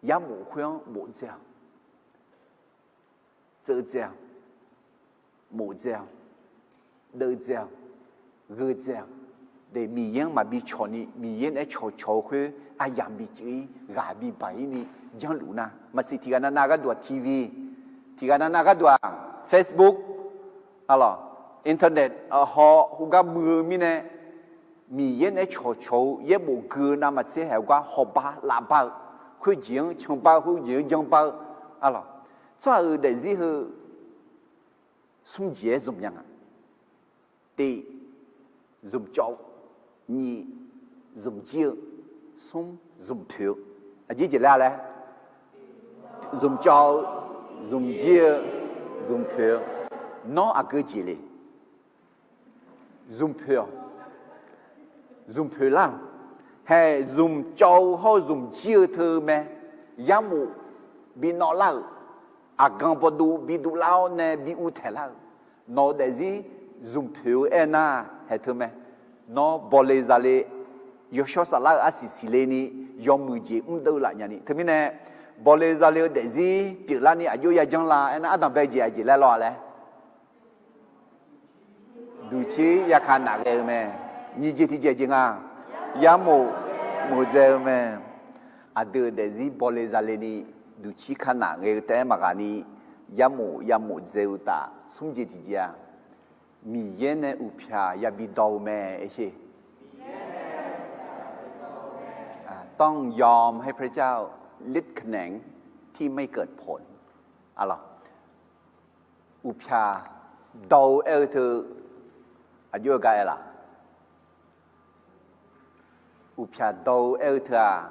Yarmof khoer-anr bof dzae-awq, tseuv dzae-awq, mof dzae-awq, deuv dzae-awq, gheu dzae-awq. De, Miqyaer-anr maqbi cawq ni, Miqyaer naeq-aer cawqcawq-eu khoer aryamq bi cuiv-ir, ghaq bi baq-ir ni janrluf nar, maqsiq tiqghaq navnav gharduq-aq TV, tiqghaq navnav gharduq-aq Facebook, arlawq, internet haw khoergar muiq-eu mirnae, Miqyaer naeq-aer cawqcawq-eu yaerbof gui-eu navmaqtser haeq-eu gar hawbar lavbar-eu, khoerjeq-anr canbar-eu, khoerjeq-anr janrbar-eu, arlawq, tsawrhaq-euq daefzir heu smr jeq-aer zmq nya nga. Tiq, zmqcawv-eu. Nyiq, zmqjir-eu. Smr, zmqpoeq-eu. Aqjeq jeq laer-a laer? Zmqcawv-eu, zmqjir-eu, zmqpoeq-eu. Nawr aqgeu jeq le? Zmqpoeq-awq. Zmqpoeq lar-euq. Haeq zmqcawv-eu hawr-eu zmqjir-eu teu mae. Yarmof bi nawvlar-euq, aqgan bawduv bi duvlar-awr nae bi uvtaeq lar-euq, nawq-eu daefzir zmqpoeq-eu aernar haeq teu mae. Nawr bawle zale, yawshawr saflar-eu arsiq siqle ni, yawmuiq jeq mrdeuv laf nyani. Teumirnae bawle zale-eu daefzir pyeuflarni aqjox yajanr la aernar, ardanqbae jeq aqjeq laer law-a laer? Duqcir yaka naf ghae-eu mae. Nyiq jeq tiqjeq jeq nga. Yarmof mof dzae-eu mae. Aqdui-euq daefzir bawle zale ni, duqcir ka naf ghae-eu taef-aer maqghaq ni, yarmof yamof dzae-eu taf smr jeq tiqjeq-aq, Miqyaer nae uqpyaq yabi dawq-eu mae. ต้องยอมให้พระเจ้าเล็ดขแหนงที่ไม่เกิดผล Uqpyaq dawq-eu aer-eu teu aqjox-aer gar aer laf? Uqpyaq dawq-eu aer-eu teu-aq,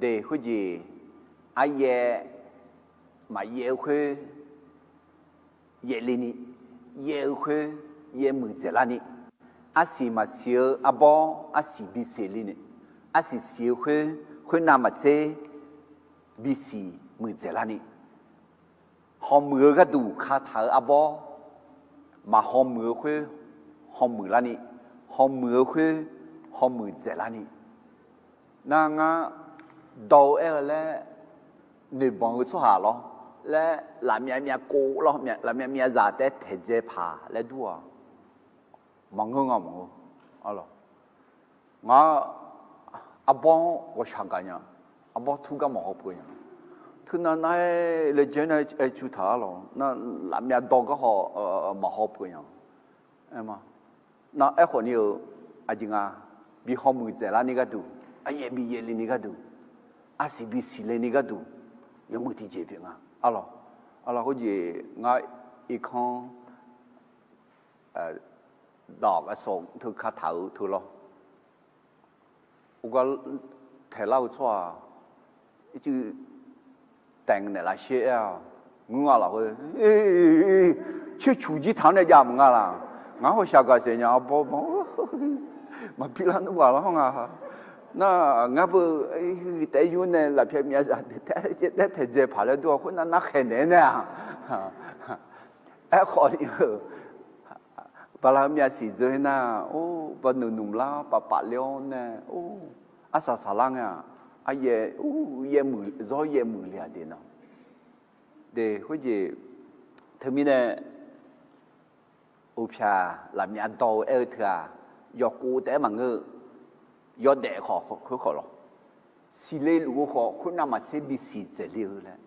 de khoerjeq aryaev maqyaev-eu khoer yaevle ni, yaev-eu khoer yaev muiqdzaeq larni, arsiq maqsiq-eu arbawr arsiq bisiq li ni, arsiq siq-eu khoer khoernav maqtser bisiq muiqdzaeq larni, hawmuiq-eu gharduq kataq-eu arbawr, maqhaw muiq-eu khoer hawmuiq larni, hawmuiq-eu khoer hawmuiq dzaeqlarni. Nar ngar dawq-eu aer-eu laer noeqbanq-eu tsawrhaq lawr laer lafmyav myav kov lawr, lafmyav myav zaq taef-aer taeqdzae paq laer dur-aq, maqngeur nga maqngeur. Ngar arbawr-anr ghawqshaq gaq nya, arbawr tur gar maqhaw peuq nya. Teunav nar-aer laejae nar-aer cu taq-ar lawq nar, lafmyav dawq gar haw maqhaw peuq nya. Aer ma, nar aerkhawf ni-eu aqjeq nga, bi hawmuiq dzaeqlarni gharduq, aryaev bi yaevle ni gharduq, arsiq bisiq le ni gharduq, yawmuiq tiqjeq pyeuf nga. Arlawq, arlawq khoerjeq ngar irkanr dawq gaq sawq teu kataq-eu teu lawr. Ogar taeqlar-eu tsawrhaq ircuf taeq naeqlaf sher aer-awq. Ngeur nga lafkhoer, coercuq jir taq-anr nae jav maqnga laq. Ngar hawshaq gaqsaef nya arbawr ban, maqbi lar nmr ghaq lawr nga. Nar ngar beu taef-aer yur nae lafpyav myav zaq deuq taef-aer taeqdzae paq laer dur-awr khoernar narkhaeq naeq-aer nae-aq. Aerkhawf ni-eu, bala-eu myav siq dzeur-aer nar, or, ba noeqnmq lar paf paf le-awr nae, or, arsaq saqlar ngae-aq, aryaev, or, yaev muiq zawr yaev muiq le-aq de nan. De khoerjeq, teumirnae, uqpyaq lafmyav dawq-eu aer-eu teu-aq, yawqkhof taef-aer maqngeur-eu, yawdaef khawf khoerkhawf lawr, siqle luf-eu khawf khoernav maqtser bisiq dzaeqle-eu laer.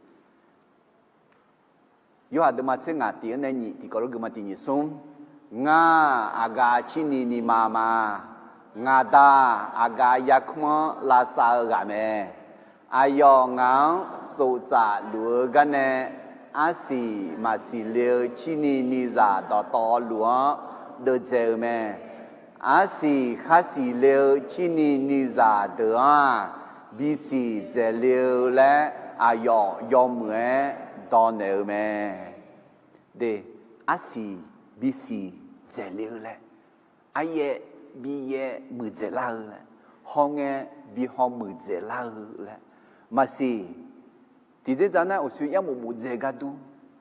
Yorhaq deuvma tser ngaq tiq-anr nae nyiq tiqkawv lof geufma tiq nyiq smr. Ngar, aqgaf cirni nima ma. Ngaq Da, aqgaf yarkmr-anr lavsav-eu ghaq mae. Aqyawf ngaq-anr tsoftsaf luf-eu garnae, arsiq maqsiq le-eu cirni nizaq dawqtawvluf-anr deuvdzae-eu mae. Arsiq khar siqle-eu cirni nizaq deuq-anr-aq, bisiq dzaeqle-eu laer aqyawf yawmuiq-aer dawqnaeq-eu mae. De, arsiq bisiq dzaeqle-eu laer, aryaev bi yaev muiqdzaeq lar-eu laer, hawngae bi haw muiqdzaeq lar-eu laer, maqsiq. Tiqdzer dzaq nar uqshoe yar mof mof dzae gar dur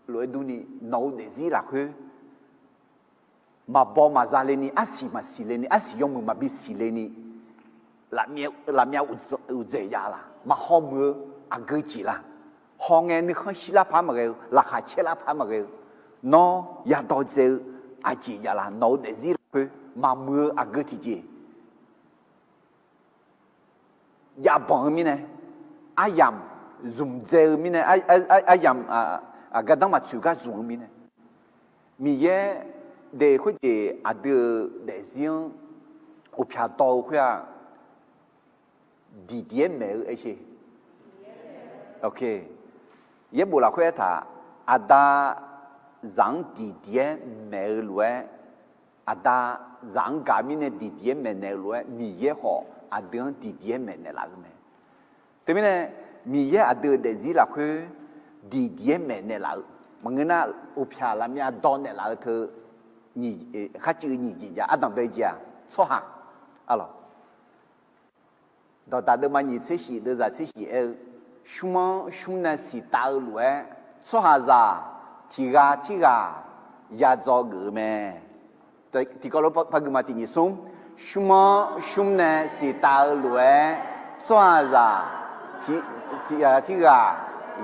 lof-aer durni, nawq-eu daefzir lafkhoer maqbaw maqza le ni, arsiq maqsiq le ni, arsiq yawmuiq maqbi siq le ni, lafmyav uqdzaeq jav laq, maqhaw muiq-eu aqgeu jeq laq, hawngae nuikhanr shirlar par maqghae-eu, laqkhaq caerlar par maqghae-eu, nawr yadawq dzae-eu aqjeq jav laq, nawq-eu daefzir lafkhoer maqmuiq-eu aqgeu tiqjeq javbanq-eu mirnae, aryamq zmqdzae-eu mirnae, aryamq gardanr maqtsoeq gar zmq-eu mirnae, Miqyaer de khoerjeq aqdui-euq daefzir-anr uqpyaq dawv-eu khoer-aq, diqdiq-aer maeq-eu aer sher. Yaerbof lafkhoer aertaq, aqda zaq-anr diqdiq-aer maeq-eu lof-aer, aqda zaq-anr gaq mirnae diqdiq-aer maeqnaeq-eu lof-aer, Miqyaer khawf aqdui-anr diqdiq-aer maeqnaeq laf-eu mae. Teumirnae, Miqyaer aqdui-euq daefzir lafkhoer diqdiq-aer maeqnaeq laf-eu maqngeur nar, uqpyaq lafmyav dawv naeqlaf-eu teu, kharcuiv nyiq jeq jav ardanq bae jeq-aq, tsawrhaq, arlawq. Dawqdaq deuvma nyiq tser shif deuvzaq tser shif aer-eu, shmr-anr shmr nae siqtav-eu lof-aer, tsawrhaqzaq tiq ghaq tirghaq yadzaw geuf-eu mae. Tiqkawv lof par guima tiq nyiq smr, shmr-anr shmr nae siqtav-eu lof-aer, tsawrhaqzaq tiq ghaq tirghaq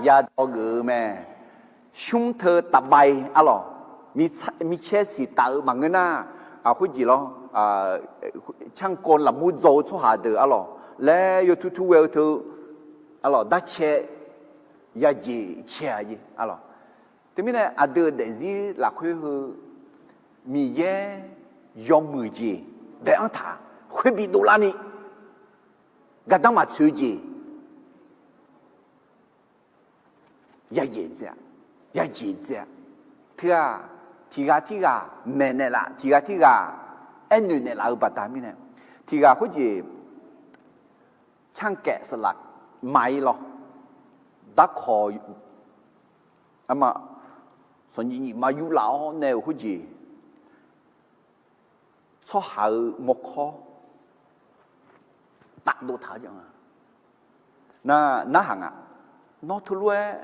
yadzaw geuf-eu mae. Shmr teu taqbae arlawq, micaer siqtaf-eu maqngeur nar, khoerjeq lawr, canrkawv lafmur dzaw-eu tsawrhaq deuq arlawq laer yawtur tur ghae-eu teu, arlawq, darcae yajeq cae-a jeq arlawq. Teumirnae aqdui-euq daefzir lafkhoer heu Miqyaer yawmuiq jeq bae-anr taq khoer bi dovlarni, gardanr maqtsoeq-eu jeq yajeq dzae-a, yajeq dzae-a. Teughaq tiq ghaq tirghaq maeqnaeq laf, tiq ghaq tirghaq aernoeq naeqlaf-eu baqda mirnae, tiq ghaq khoerjeq canrkaev saqlaq ma-ir lawr, darkawq, arma, sanqnyiq nyiq ma yurlaf-awr nae-euq khoerjeq tsawrhaq-euq mawrkawr tafdov taq-eu jan nga. Nar, narhaq nga. Nawr teulof-aer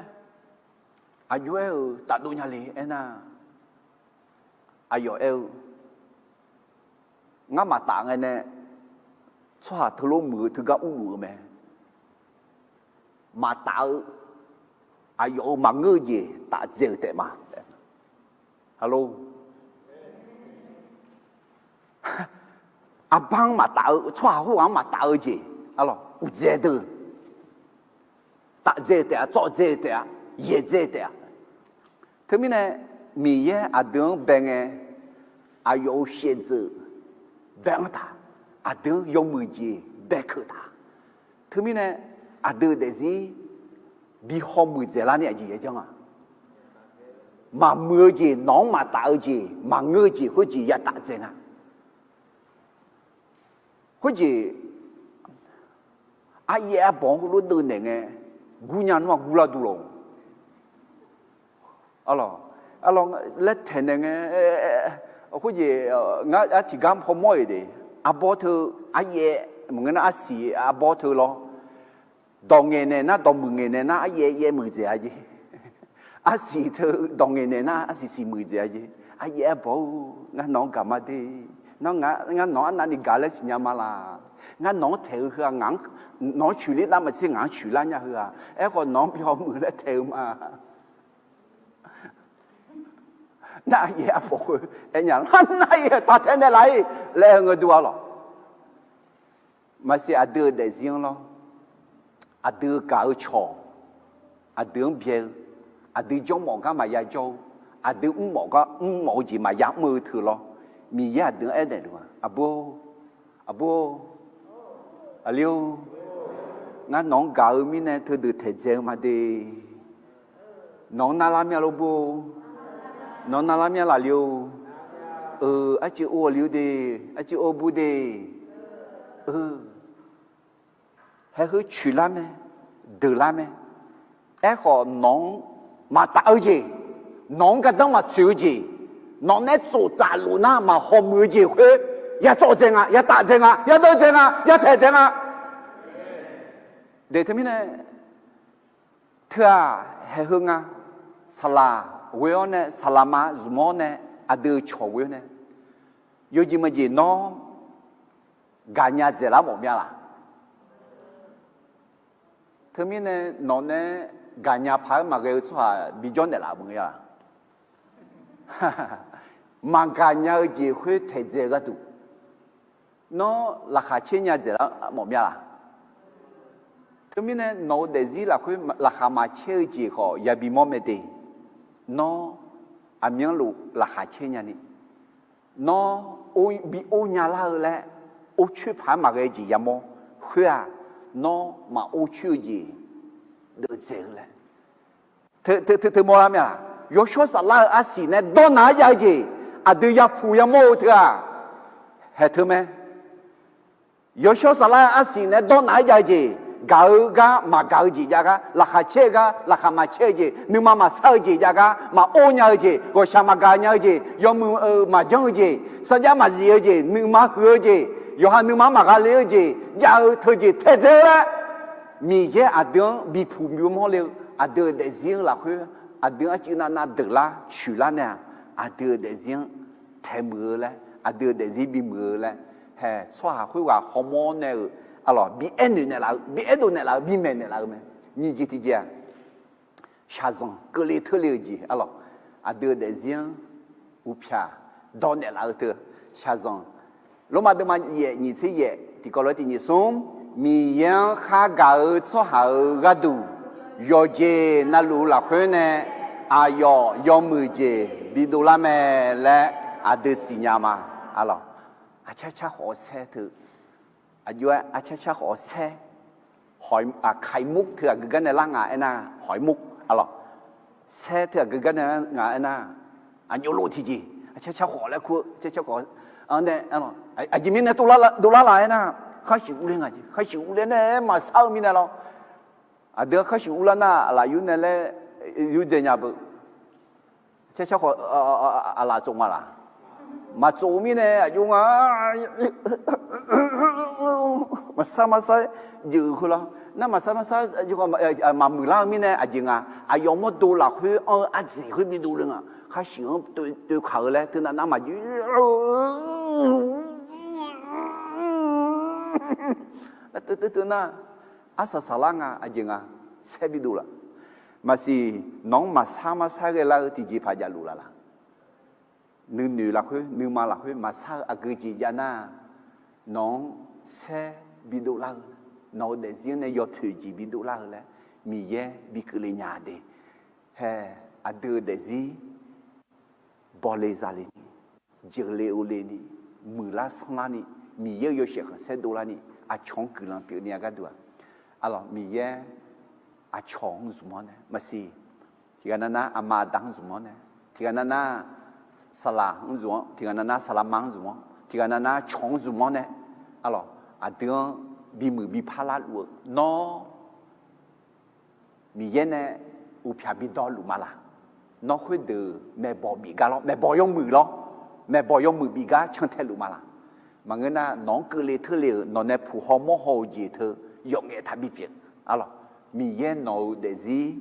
aqjox-aer-euq tafdov nya le aernar, aqyawf aer-eu, ngar maqtaf ngae nae tsawrhaq teulof muiq-eu teugar urluf-eu mae. Maqtaf-eu, aqyawf-euq maqngeur-eu jeq tafdzae-euq taef ma. Aqlor, aqbar-anr maqtaf-eu, tsawrhaq khoerghaq-anr maqtaf-eu jeq, aqlawq, uqdzae deuq tafdzae-eu taef-a, tsawvdzae-eu taef-a, yaeqdzae-eu taef-a. Teumirnae, Miqyaer aqdui-anr bae ngae, aqyawf-euq shaevdzeuf bae-anr taq, aqdui-anr yawmuiq jeq baekeuv taq. Teumirnae, aqdui-euq daefzir bi hawmuiq dzaeqlar ni aqjeq yajanr-a. Maqmuiq-eu jeq, nawq-anr maqtaf-eu jeq, maqngeur-eu jeq khoerjeq ya tafdzae nga. Khoerjeq, aryaev arbawq-anr heulof deuvnaeq ngae, gurnya nmr-aq gurlar duq lawq. Aqlawq, aqlawq, laer taeqnaeq ngae, khoerjeq, ngar tiqgar hawmawr-iq de, arbawr teu, aryaev maqngeur nar arsiq arbawr teu lawr. Dawq ngaeqnaeq nar, dawqmuiq ngaeqnaeq nar, aryaev yaev muiqdzaeq-a jeq. Arsiq teu dawq ngaeqnaeq nar, arsiq siq muiqdzaeq-a jeq. Aryaev arbawr-or, ngar nawq-anr gaq ma de. Ngar nawq-anr arnavni gaq laer siqnya ma laq. Ngar nawq-anr taeq-eu heu-aq, ngaq-anr, nawq-anr coeqler lar maqtser ngaq-anr coeqlar nya heu-aq. Aerkhawf nawq-anr bi hawmuiq laer taeq-eu ma. Nar aryaev arbawr khoer aernya nar, nar aryaev taq taeq naeqlaf-ir laer aer-eu ngeur dur-a lawq. Maqsiq aqdui-euq daefzir-anr lawr, aqdui gaq-eu cawq, aqdui-anr byae-eu, aqdui jawrmawf gar maqya jawr-eu, aqdui mrmawf gar mrmawf-eu jeq maqya mr-eu teu lawr, Miqyaer aqdui-anr aernaeq luf-a, aqbur-or, aqbur-or, aqli-or, ngar nawq-anr gaq-eu mirnae teudeuq taeqdzae-eu ma de. Nawq-anr narlar mya lor bur-or, nawq-anr narlar mya laf le-or, eu, arcuiv or-a le-or de, arcuiv or bur de, eu, haeqheu coeqlar mae, deuqlar mae. Aerkhawf nawq-anr maqtaf-eu jeq, nawq-anr gardanr maqtsoeq-eu jeq, nawq nae tsoftsaf luf nar maqhaw muiq-eu jeq khoer ya tsawv dzae nga, ya taf dzae nga, ya deuv dzae nga, ya taeq dzae nga. De teumirnae, teu-aq haeqheu nga, saqlaq ghoe-awr nae, saqlaq ma zmq-awr nae, aqdui-euq cawq ghoe-awr nae, yawjeq maqjeq nawr gaqnya dzaeqlar mawf mya laq. Teumirnae nawq nae gaqnya paq-aer maqghae-eu tsawrhaq bijawr naeqlaf maqngeur-a. Maqgaqnya-eu jeq khoer taeqdzae-eu gharduq, nawr laqkhaq caer nya dzaeqlar mawf mya laq. Teumirnae nawq-eu daefzir lafkhoer laqkhaq maqcaer-eu jeq khawf yabi mawr mae de. Nawr aqmyanluf laqkhaq caer nyani, nawr bi or nya lar-eu laer, or coer paq-aer maqghae jeq yamawr khoer-aq, nawr maqor coer-eu jeq deuvdzaeq-eu laer teu teu mawrlar mya-aq, yawshawr saflar-eu arsiq nae dawrnaq-aer jav-eu jeq, aqdui yapuq yamawr-eu teu-aq, haeq teu mae. Yawshawr saflar-eu arsiq nae dawrnaq-aer jav-eu jeq, gaq-eu gar maqgaq-eu jeq jav gar, laqkhaq caer-eu gar laqkhaq maqcaer-eu jeq, nuima maqsar-eu jeq jav gar, maqor nya-eu jeq, ghawqshaq maqgaq nya-eu jeq, yawmuiq-euq maqjanr-eu jeq, sarjax maqzif-eu jeq, nuima huiq-eu jeq, yawqha nuima-anr maqgha le-eu jeq jav-eu teujeq taedzae-eu laer, Miqyaer aqdui-anr bipuq bimawr le-eu, aqdui-euq daefzir-anr lafkhoer, aqdui-anr arcuiv navnav deuqlar coeqlar nae-aq, aqdui-euq daefzir-anr taemuiq-eu laer, aqdui-euq daefzir bimuiq-eu laer, haeq tsawrhaq khoerghaq hawmawr nae-euq, aqlawq bi aer noeq naeqlaf-eu, bi aerdov naeqlaf-eu, bi maeq naeqlaf-eu mae. Nyiq jeq tiqjeq-aq, shaqzanq keuvle teurle-eu jeq, aqlawq, aqdui-euq daefzir-anr uqpyaq dawq naeqlaf-eu teu, shaqzanq, Lormav deuvma yaef nyiq tser yaef tiqkawv lof-aer tiq nyiq smr, Miqyaer-anr khargaq-eu tsawrhaq-euq gharduq, yawqjeq navluf lafkhoer nae aqyawf yawmuiq jeq bidov lar mae laer aqdui siqnya ma. Aqlawq, aqcar car khawf-eu saer teu, aqjox-aer aqcar car khawf-eu saer, kaqmur teu aqgeu gar nae lar nga aernar, kaqmur, aqlawq, saer teu aqgeu gar nae lar nga aernar, aqjox lof tiqjeq aqcar car khawf laer kur-eu car car khawf, nae, aqjeq mirnae dovlar laf aernar, kharshuif urler nga jeq, kharshuif urler nae maqsar-eu mirnae lawr. Aqdui-anr kharshuif urlar nar aqlaf yur nae laer yurdzae nya beu. Car car khawf, aqlaf tsov nga laq? Maqtsof-eu mirnae aqjox nga, maqsar maqsar jeuf khoerlar. Nar maqsar maqsar maqmuiqlar-eu mirnae aqjeq nga, aqyawf mawrdo lafkhoer anr-eu ardziq khoer bidov le nga. Khar shiq-anr toev kaq-eu laer teunav nar maqjeq. Teu teu teu nar, arsaq saqlar nga, aqjeq nga, saer bidov laf. Maqsiq, nawq-anr maqsar maqsar ghaelar-eu tiqjeqpaq javluf laf laq. Nuinoeq lafkhoer nuima lafkhoer maqsar-eu aqgeu jeq jav nar, nawq-anr saer bidov lar-eu, nawq-eu daefzir-anr nae yawpoeq jeq bidov lar-eu laer Miqyaer bi keuvle nya de. Hae, aqdui-eu daefzir bawle zale ni, jeuqle ovle ni, muiqlar sanrlar ni, Miqyaer-euq yawshaef khanqsaer dovlar ni, aqcawq-anr guiqlanq pyeufni-a gharduq-aq, arlawq Miqyaer aqcawq-anr zmq-awr nae maqsiq, tiqghaq nav nar aqma aqda-anr zmq-awr nae, tiqghaq nav nar saqlaq-anr zmq-awr, tiqghaq nav nar saqlaqma-anr zmq-awr, tiqghaq nav nar cawq-anr zmq-awr nae, arlawq aqdui-anr bimuiq bi parlar luf-eu nawr Miqyaer nae uqpyaq bidawv luf ma laq? Nawr khoerdeuq maeqbawq bif gar lawr, maeqbawq yawmuiq lawr, maeqbawq yawmuiq bif gar cantae luf ma laq? Maqngeur nar, nawq-anr keuvle teurle-euq nawq nae puq haw mawr haw-eu jeq teu yawf ngaef taq bipyeuf. Arlawq, Miqyaer nawq-euq daefzir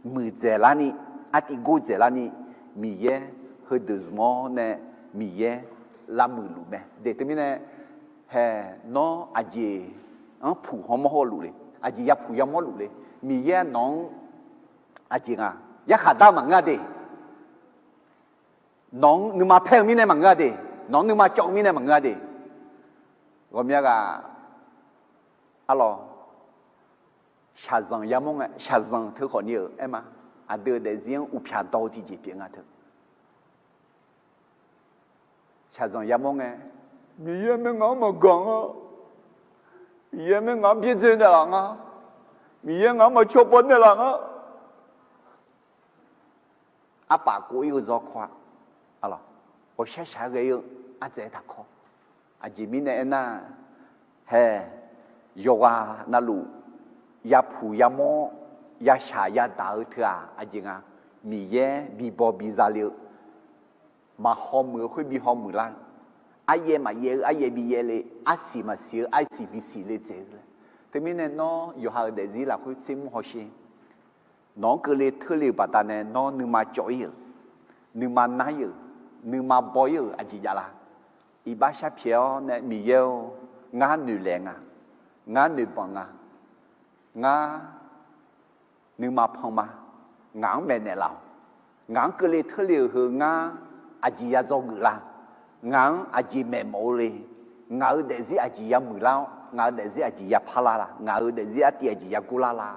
muiqdzaeq larni, artiv gordzaeq larni, Miqyaer heudeuq zmq-awr nae Miqyaer lavmuiq luf mae. De teumirnae, hae, nawr aqjeq-anr puq haw mawr haw luf le, aqjeq yapuq yamawr luf le, Miqyaer nawq-anr aqjeq nga, yarkhaq dar-eu maqngeur-a de. Nawq-anr nuima paer-eu mirnae maqngeur-a de. Nawq-anr nuima cawv-eu mirnae maqngeur-a de. Ghawqmya ghaq, arlawq, shaqzanq yamawr ngae, shaqzanq teu khawfni-euq aer ma. Aqdui-euq daefzir-anr uqpyaq dawv-eu tiqjeq pyeuf nga teu. Shaqzanq yamawr ngae, Miqyaer mae ngaq-anr maqgaq nga. Miqyaer mae ngaq-anr byaerdzae naeqlaf nga. Miqyaer ngaq-anr maqcawba naeqlaf nga. Arpaf kov-ir-eu zawr kawr-a, arlawq, ghawqshaq shaq-aer ghae-ir-eu ardzaeq-aer taqkawr. Aqjeq mirnae aernar, hae, yawqghaq navluf yapuq yamawr, yashaq yadaq-eu teu-aq aqjeq nga, Miqyaer bibaw bizale-eu, maqhaw muiq-eu khoer bi haw muiqlar-eu, aryaev maqyaev-eu aryaev bi yaevle, arsiq maqsiq-eu arsiq bisiq le dzaeq-eu laer. Teumirnae nawr yawqha-euq daefzir lafkhoer tser mur hawsher. Nawq-anr keuvle teurle-euq baqdanae nawr nuima cawv-ir-euq, nuima nar-ir-euq, nuima baw-ir-euq aqjeq javlar? Iqbax sharpyaeq-awr nae, Miqyaer-or, ngar noeqlaeq nga, ngar noeqbanq nga, ngar nuima pan ma, ngaq-anr maeqnaeq laf-awq. Ngaq-anr keuvle teurle-euq heu ngar aqjeq ya dzawgeuf lar? Ngaq-anr aqjeq maeqmawf-eu le? Ngaq-euq daefzir aqjeq ya muiqlar-awr, ngaq-euq daefzir aqjeq ya parlar la? Ngaq-euq daefzir artiv aqjeq ya gorlar la?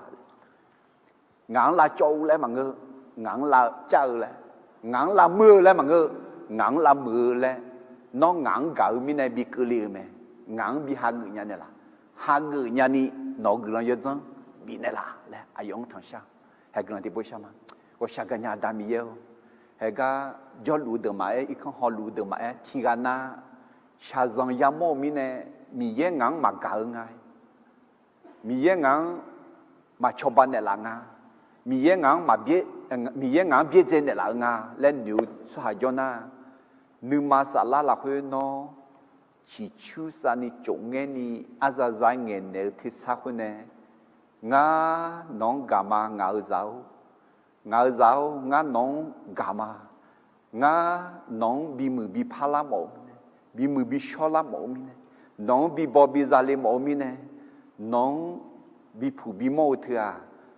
Ngaq-anr lavcawv-eu laer maqngeur, ngaq-anr lavcav-eu laer, ngaq-anr lavmuiq-eu laer maqngeur, ngaq-anr lavmuiq-eu laer, nawr ngaq-anr gaq-eu mirnae bi keuvle-euq mae. Ngaq-anr bi hageuf nya naeqlaf? Hageuf nyani nawq-eu guiqlanq yawdzanr bifnaeq laf laer aqyawf-anr tanqshar. Hae guiqlanq tiqpov shar ma. Ghawqshaq gaqnya Aqda Miqyaer-or, haegar jawrluf-eu deuq maqaer, irkanr hawluf-eu deuq maqaer, tiqghaq nav shaqzanq yamawr-eu mirnae Miqyaer ngaq-anr maqgaq-eu nga. Miqyaer ngaq-anr maqcawba naeqlaf nga. Miqyaer ngaq-anr maqbyaer, Miqyaer ngaq-anr byaerdzae naeqlaf-eu nga laer noeq-eu tsawrhaq jawr nar, nuima saflar lafkhoer nawr ciqcursav ni tsofngaer ni arzaza ngaeqnaeq-eu tersar khoer nae, ngar nawq-anr gaq ma, ngaq-eu zaq-or. Ngaq-eu zaq-or, ngar nawq-anr gaq ma. Ngar nawq-anr bimuiq bi parlar mawf-eu mirnae, bimuiq bi shawrlar mawf-eu mirnae, nawq-anr bi baw bi zale mawf-eu mirnae, nawq-anr bi puq bi mawr-eu teu-aq,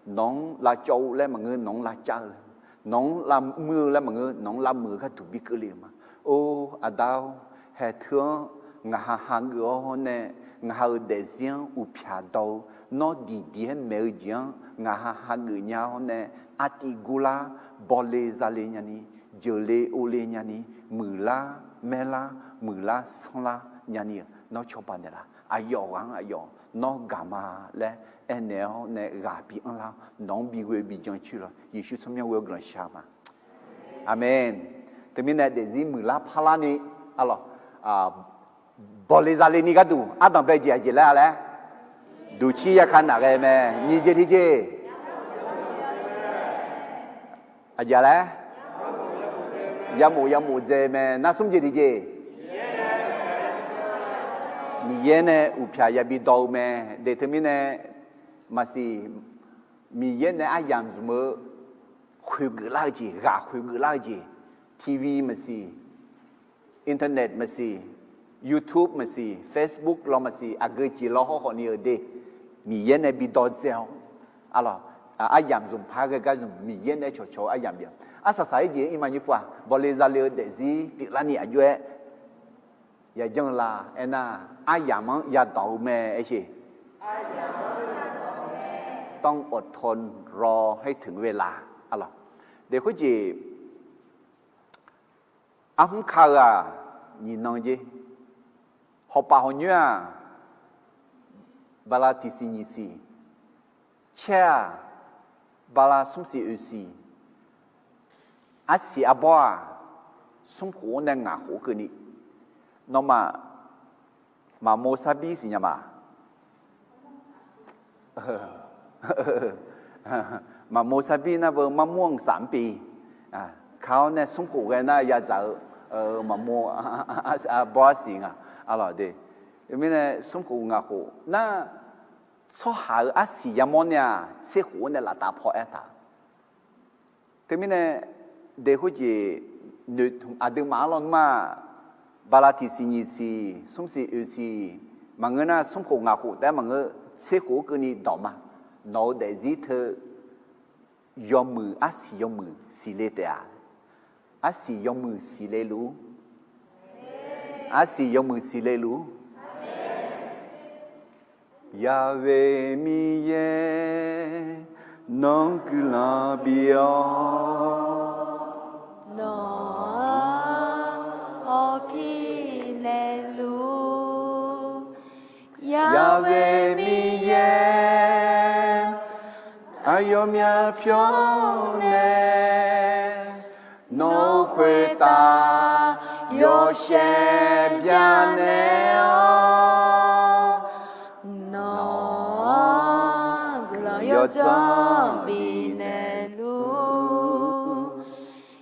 nawq-anr lavcawv-eu laer maqngeur, nawq-anr lavcav-eu laer, nawq-anr lavmuir-eu laer maqngeur, nawq-anr lavmuiq-eu gharduq bi keuvle-euq ma. Or, Aqda-or, haeq teu-anr ngaq ha hageuf-awr nae, ngaq ha-euq daefzir-anr uqpyaq dawv-eu, nawr diqdiq-aer maeq-eu jeq-anr ngaq ha hageuf nya-awr nae, artiv gurlar, bawle zale nyani, jeuqle ovle nyani, muiqlar, maerlar, muiqlar sanrlar nyani-euq nawr cawba naeqlaf? Aqyawf ghaq-anr aqyawf nawr gaq ma laer aernaeq-awr nae ghaq bi anrlar-awr, nawq-anr bi ghoe bi jan coer lawq. Yeqsur tsawrmyanr ghoe-awr guiqlanq shar ma. Aqmeq. Teumirnae daefzir muiqlar parlar ni, arlawq, bawle zale ni gharduq ardanq bae jeq aqjeq laer-a laer, duqcir yaka naf ghae mae. Nyiq jeq tiqjeq, aqjeq laer, yamof yamof dzae mae. Nar smr jeq tiqjeq, Miqyaer nae uqpyaq yabi dawq-eu mae. De teumirnae maqsiq, Miqyaer nae aryamq zmq-eu khoeqgeuf lar-eu jeq, ghaq khoeqgeuf lar-eu jeq, TV maqsiq, internet maqsiq, YouTube maqsiq, Facebook law maqsiq, aqgeu jeq law hawrkhawf ni-euq de, Miqyaer nae bi dawq dzae-awr, arlawq, aryamq zmq par ghae gar zmq Miqyaer nae cawqcawq-eu aryamq bif-a. Arsaq saq-aer jeq-anr irma nymr pov-a, bawle zale-eu daefzir pyeuflarni aqjox-aer yajanr-eu la aernar, aryamq-anr yadawq-eu mae aer sheq. ต้องอดทนรอให้ถึงเวลา arlawq. De khoerjeq arhmr ka-eu-aq, nyiq nan jer. Hawpaf hawq nyoer-aq, bala tiqsiq nyiq siq. Caer-aq, bala smr siq oeq siq. Arsiq arbawr-aq, smr khof-anr nae ngaq khof keuvni. Nawmaf maqmov sarbir siqnya ma. Maqmov sarbir nar beu marmur-anr saf-anr pi. Ka-awr nae smr khof ghae nar yadzaq-eu maqmov, bawr arsiq nga. Arlawq de. Mirnae smr khof ngaq khof nar, tsawrhaq-euq arsiq yamawr nae-aq, tser khof-anr nae laftav paw aertaq. Teumirnae, de khoerjeq noeqtmq aqduimaf-anr lawnmr-aq, bala tiqsiq nyiq siq, smr siq oeq siq, maqngeur nar smr khof ngaq khof taef-aer maqngeur, tser khof-anr keuvni dawq ma. Nawq-eu daefzir teu yawmuiq, arsiq yawmuiq siqle taef-a. Arsiq yawmuiq siqle luf-ur. Arsiq yawmuiq siqle luf-ur. Yahweh Miqyaer, nawr guiqlanq bif-awr. Nawq-anr hawpir naeqluf-ur. Yahweh Miqyaer, aqyawfmaf pyawr nae nawq-eu khoertav yawshaef byanaeq-awr, nawq-anr guiqlanq yawdzanr bifnaeq luf-ur.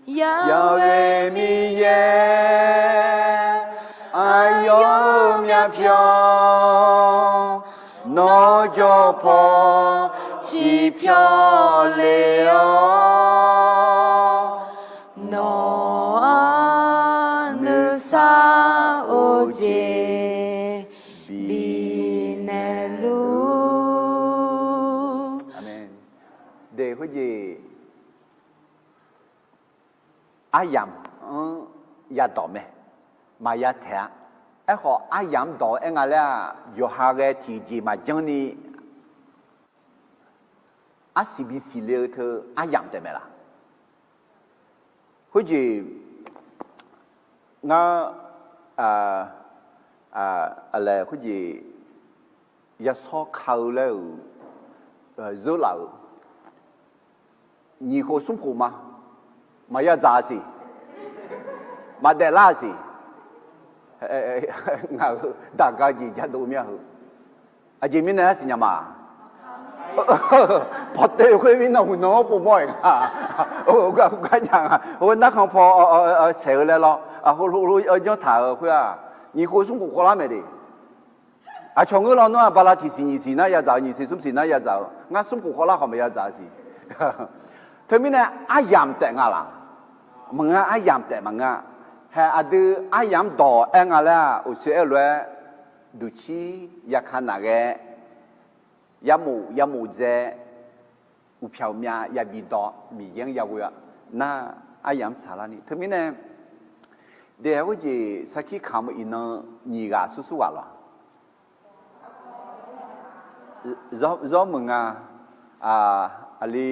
Yahweh Miqyaer, aqyawfmaf pyawr, nawq-eu jawr paw ciqpyawr le-awr, nawq-anr nuisar of jeq bifnaeq luf-ur. Aqmeq. De khoerjeq aryamq-anr yadawq mae, maqya taeq-a. Aerkhawf aryamq-anr dawq-eu aer nga laer-aq, yawqha ghae tiqjeq maqjanr ni arsiq bisiq le-eu teu aryamq taef mae laq? Khoerjeq ngar, aqlaeq khoerjeq yashawr ka-eu laer-euq, zeurlaf-euq nyiq khof smr khof ma, maqya dzaq-a siq, maqdaef lar-a siq. Ngaq-euq daqga jeq jadov mir-a heu. Aqjeq mirnae arsiq nya ma. Pawtev khoer mirnan huqnan-anr povmawr-iq nga. Gar gar nya nga. Narkhan paw saeq-eu laer lawr, heulof janr taq-euq khoer-aq, nyiq khof smr khof khawvlar maeq de. Aqcawq ngeur lawnmr-aq, bala tiqsiq nyiq siq nar yadzaq-eu, nyiq siq smr siq nar yadzaq-eu, ngar smr khof khawvlar khawf maqya dzaq-a siq. Teumirnae aryamq taef nga laq? Maqngeur, aryamq taef maqngeur. Hae aqdui aryamq-anr dawq-aer nga laer-aq, uqshoe aer-eu lof-aer duqcir yaka naq ghae, yamof yamof dzae, uqpyaq uqmyav yabi dawq, Miqyaer-anr yaghoe-a nar, aryamq-anr tsaqlar ni. Teumirnae, daef-aer khoerjeq sarkir kamq-eu iqnan nyiq ghaq sursurghaq lawq. Zawr meuq nga. Aqli,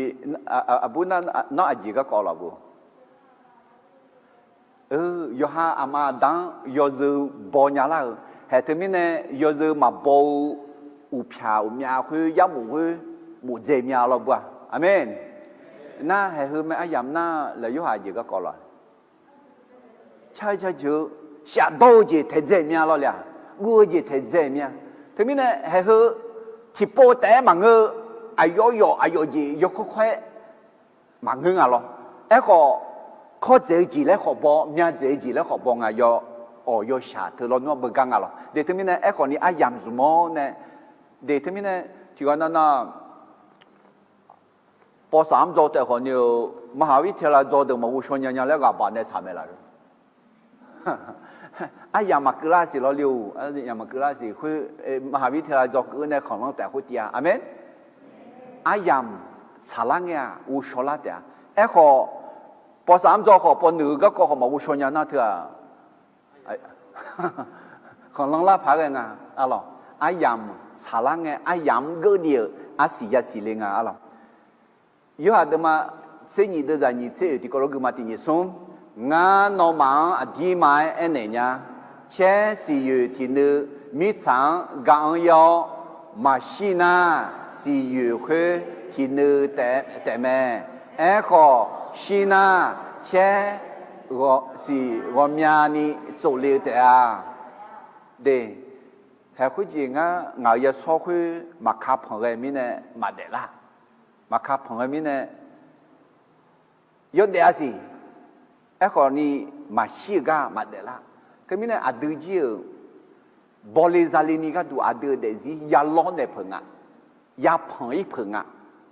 aqbur nar, nawr aqjeq garkawv lawq bo. Yawqha aqma aqda-anr yawzeu baw nya lar-euq, hae teumirnae yawzeu maqbaw-eu uqpyaq uqmyav khoer yarmof khoer mofdzae mya lawr bu-a. Aqmeq. Nar hae heu mae, aryamq nar laeq yorhaq aqjeq garkawv lawq. Car-eu jajeuq-eu shafdawr-eu jeq taedzae mya lawr le-aq, guv-eu jeq taedzae mya. Teumirnae hae heu tiqpov taef-aer maqngeur-eu, aqyawf yawf aqyawf jeq yawkawr kawr-aer maqngeur nga lawr. Aerkhawf, kawr dzaeq-eu jeq laer khawf baw, mya dzaeq-eu jeq laer khawf baw nga yawr. awq yawshaq teu lawnmr-anr beugar nga lawq. De teumirnae aerkhawf ni aryamq zmq-awr nae, de teumirnae tiqghaq nav nav ป.สาม dzaw taef khawf ni-eu มหาวิทยาลัย dzaw deuq maqghov shaw nya nya laer ghaq baq nae tsaq mae laf-eu. Aryamq maqkeuv lar siq lawr le-or, aryamq maqkeuv lar siq khoer, มหาวิทยาลัย dzaw keuv-eu nae khanqlanr taef khoer tiv-a. Aqmeq. Aryamq tsaqlar ngae-aq ghovshaw lar taef-a. Aerkhawf, ป.สาม dzaw khawf ป.หนึ่ง-eu garkawv khawf maqghov shaw nya nar teu-aq, khanqlanr lar paq ghae nga, arlawq. Aryamq tsaqlar ngae aryamq-anr geur ni-euq arsiq yasiq le nga, arlawq. Yorhaq deuvma tser nyiq deuvzaq nyiq tser oeq tiqkawv lof gui ma tiq nyiq smr, Ngar nawmaf-anr aqdirma-aer aernaeq nya. Caer siqyoeq tiqnuiv mirtsaq-anr ga-anr ir-awr, maqshir nar, siqyoeq khoer tiqnuiv taef mae. Aerkhawf, shir nar, caer siq ghawqmyani tsofle-eu taef-a. De, haeq khoerjeq ngar ngaq-euq yashawr khoer maqka panq ghae mirnae maqdaef lar. Maqka panq ghae mirnae yawdaef-a siq. Aerkhawf ni maqshir-eu gar maqdaef lar. Teumirnae aqdui jir-euq bawle zale ni gharduq aqdui-euq daefzir ya lawrnaeq peuq nga, ya panq ir peuq nga,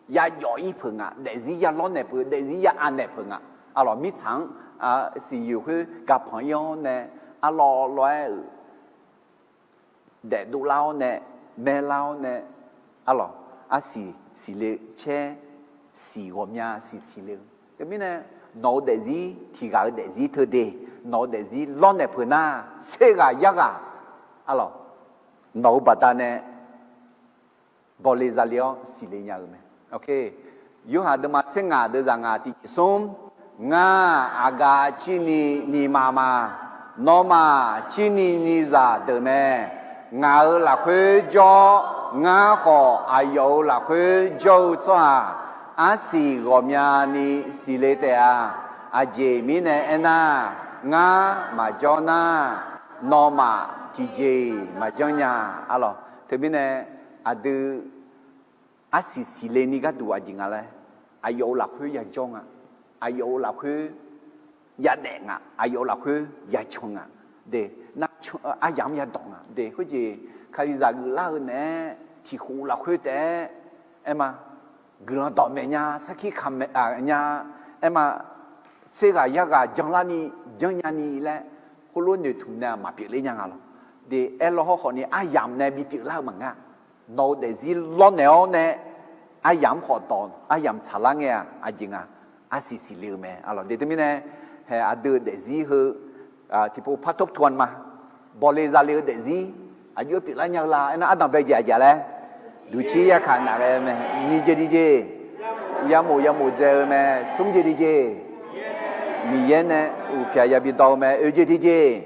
ya jawf ir peuq nga, daefzir ya lawrnaeq peuq, daefzir ya anaeq peuq nga. Arlawq, mirtsaq-anr siqyoeq khoer ga panq ir-awr nae, arlawr lawr-aer-euq daefdov lar-awr nae, maerlar-awr nae, arlawq, arsiq siqle-eu caer siq ghawqmya siq siqle-eu. Teumirnae nawq-eu daefzir tiq ghaq-eu daefzir teu de, nawq-eu daefzir lawrnaeq peuq nar, tser ghaq yar ghaq, arlawq, nawq-eu baqdanae bawle zale-awr siqle nya-eu mae. Yorhaq deuvma tser ngaq deuvzaq ngaq tiq nyiq smr, Ngar aqgaf cirni nyiq maf ma. Nawmaf cirni nyiq zaq deuq mae. Ngaq-euq lafkhoer jawr-awr, ngar khawf aqyawf-euq lafkhoer jawr-eu tsawrhaq, arsiq ghawqmyani siqle taef-a. Aqjeq mirnae aernar, ngar maqjawr nar, nawmaf tiqjeq-iq maqjanr nya. Arlawq, teumirnae aqdui arsiq siqle ni gharduq aqjeq nga laer, aqyawf-euq lafkhoer yajawr nga, aqyawf-euq lafkhoer yadaef nga, aqyawf-euq lafkhoer yacan nga. De, aryamq-anr yadawq nga. De, khoerjeq Kalizaq geuflar-eu naeq-aer tiqkhof lafkhoer taef-aer, aerma, guiqlanq dawqmaeq nya, sarkir kaqmaeq nya, aerma, tser ghaq yar ghaq janlarni janrnya ni laer, khoerlof noeqtmq nae maqpyeuf ler nya nga lawq. De, aerlawr hawrkhawf ni aryamq nae bipyeuf lar-eu maqngeur. Nawq-eu daefzir lawrnaeq-awr nae, aryamq-anr khawf dawq, aryamq tsaqlar ngae-aq aqjeq nga, arsiq siqle-eu mae. Arlawq, de teumirnae, haeq aqdui-eu daefzir heu tiqpov par tobtov-a ma. Bawle zale-eu daefzir aqjox-aer pyeuflar nya-eu la aernar, ardanq bae jeq aqjeq laer, duqcir yarkaq naf ghae-eu mae. Nyiq jeq tiqjeq, yamof yamof dzae-eu mae. Smr jeq tiqjeq, Miqyaer nae uqpyaq yabi dawq-eu mae. Oeq jeq tiqjeq,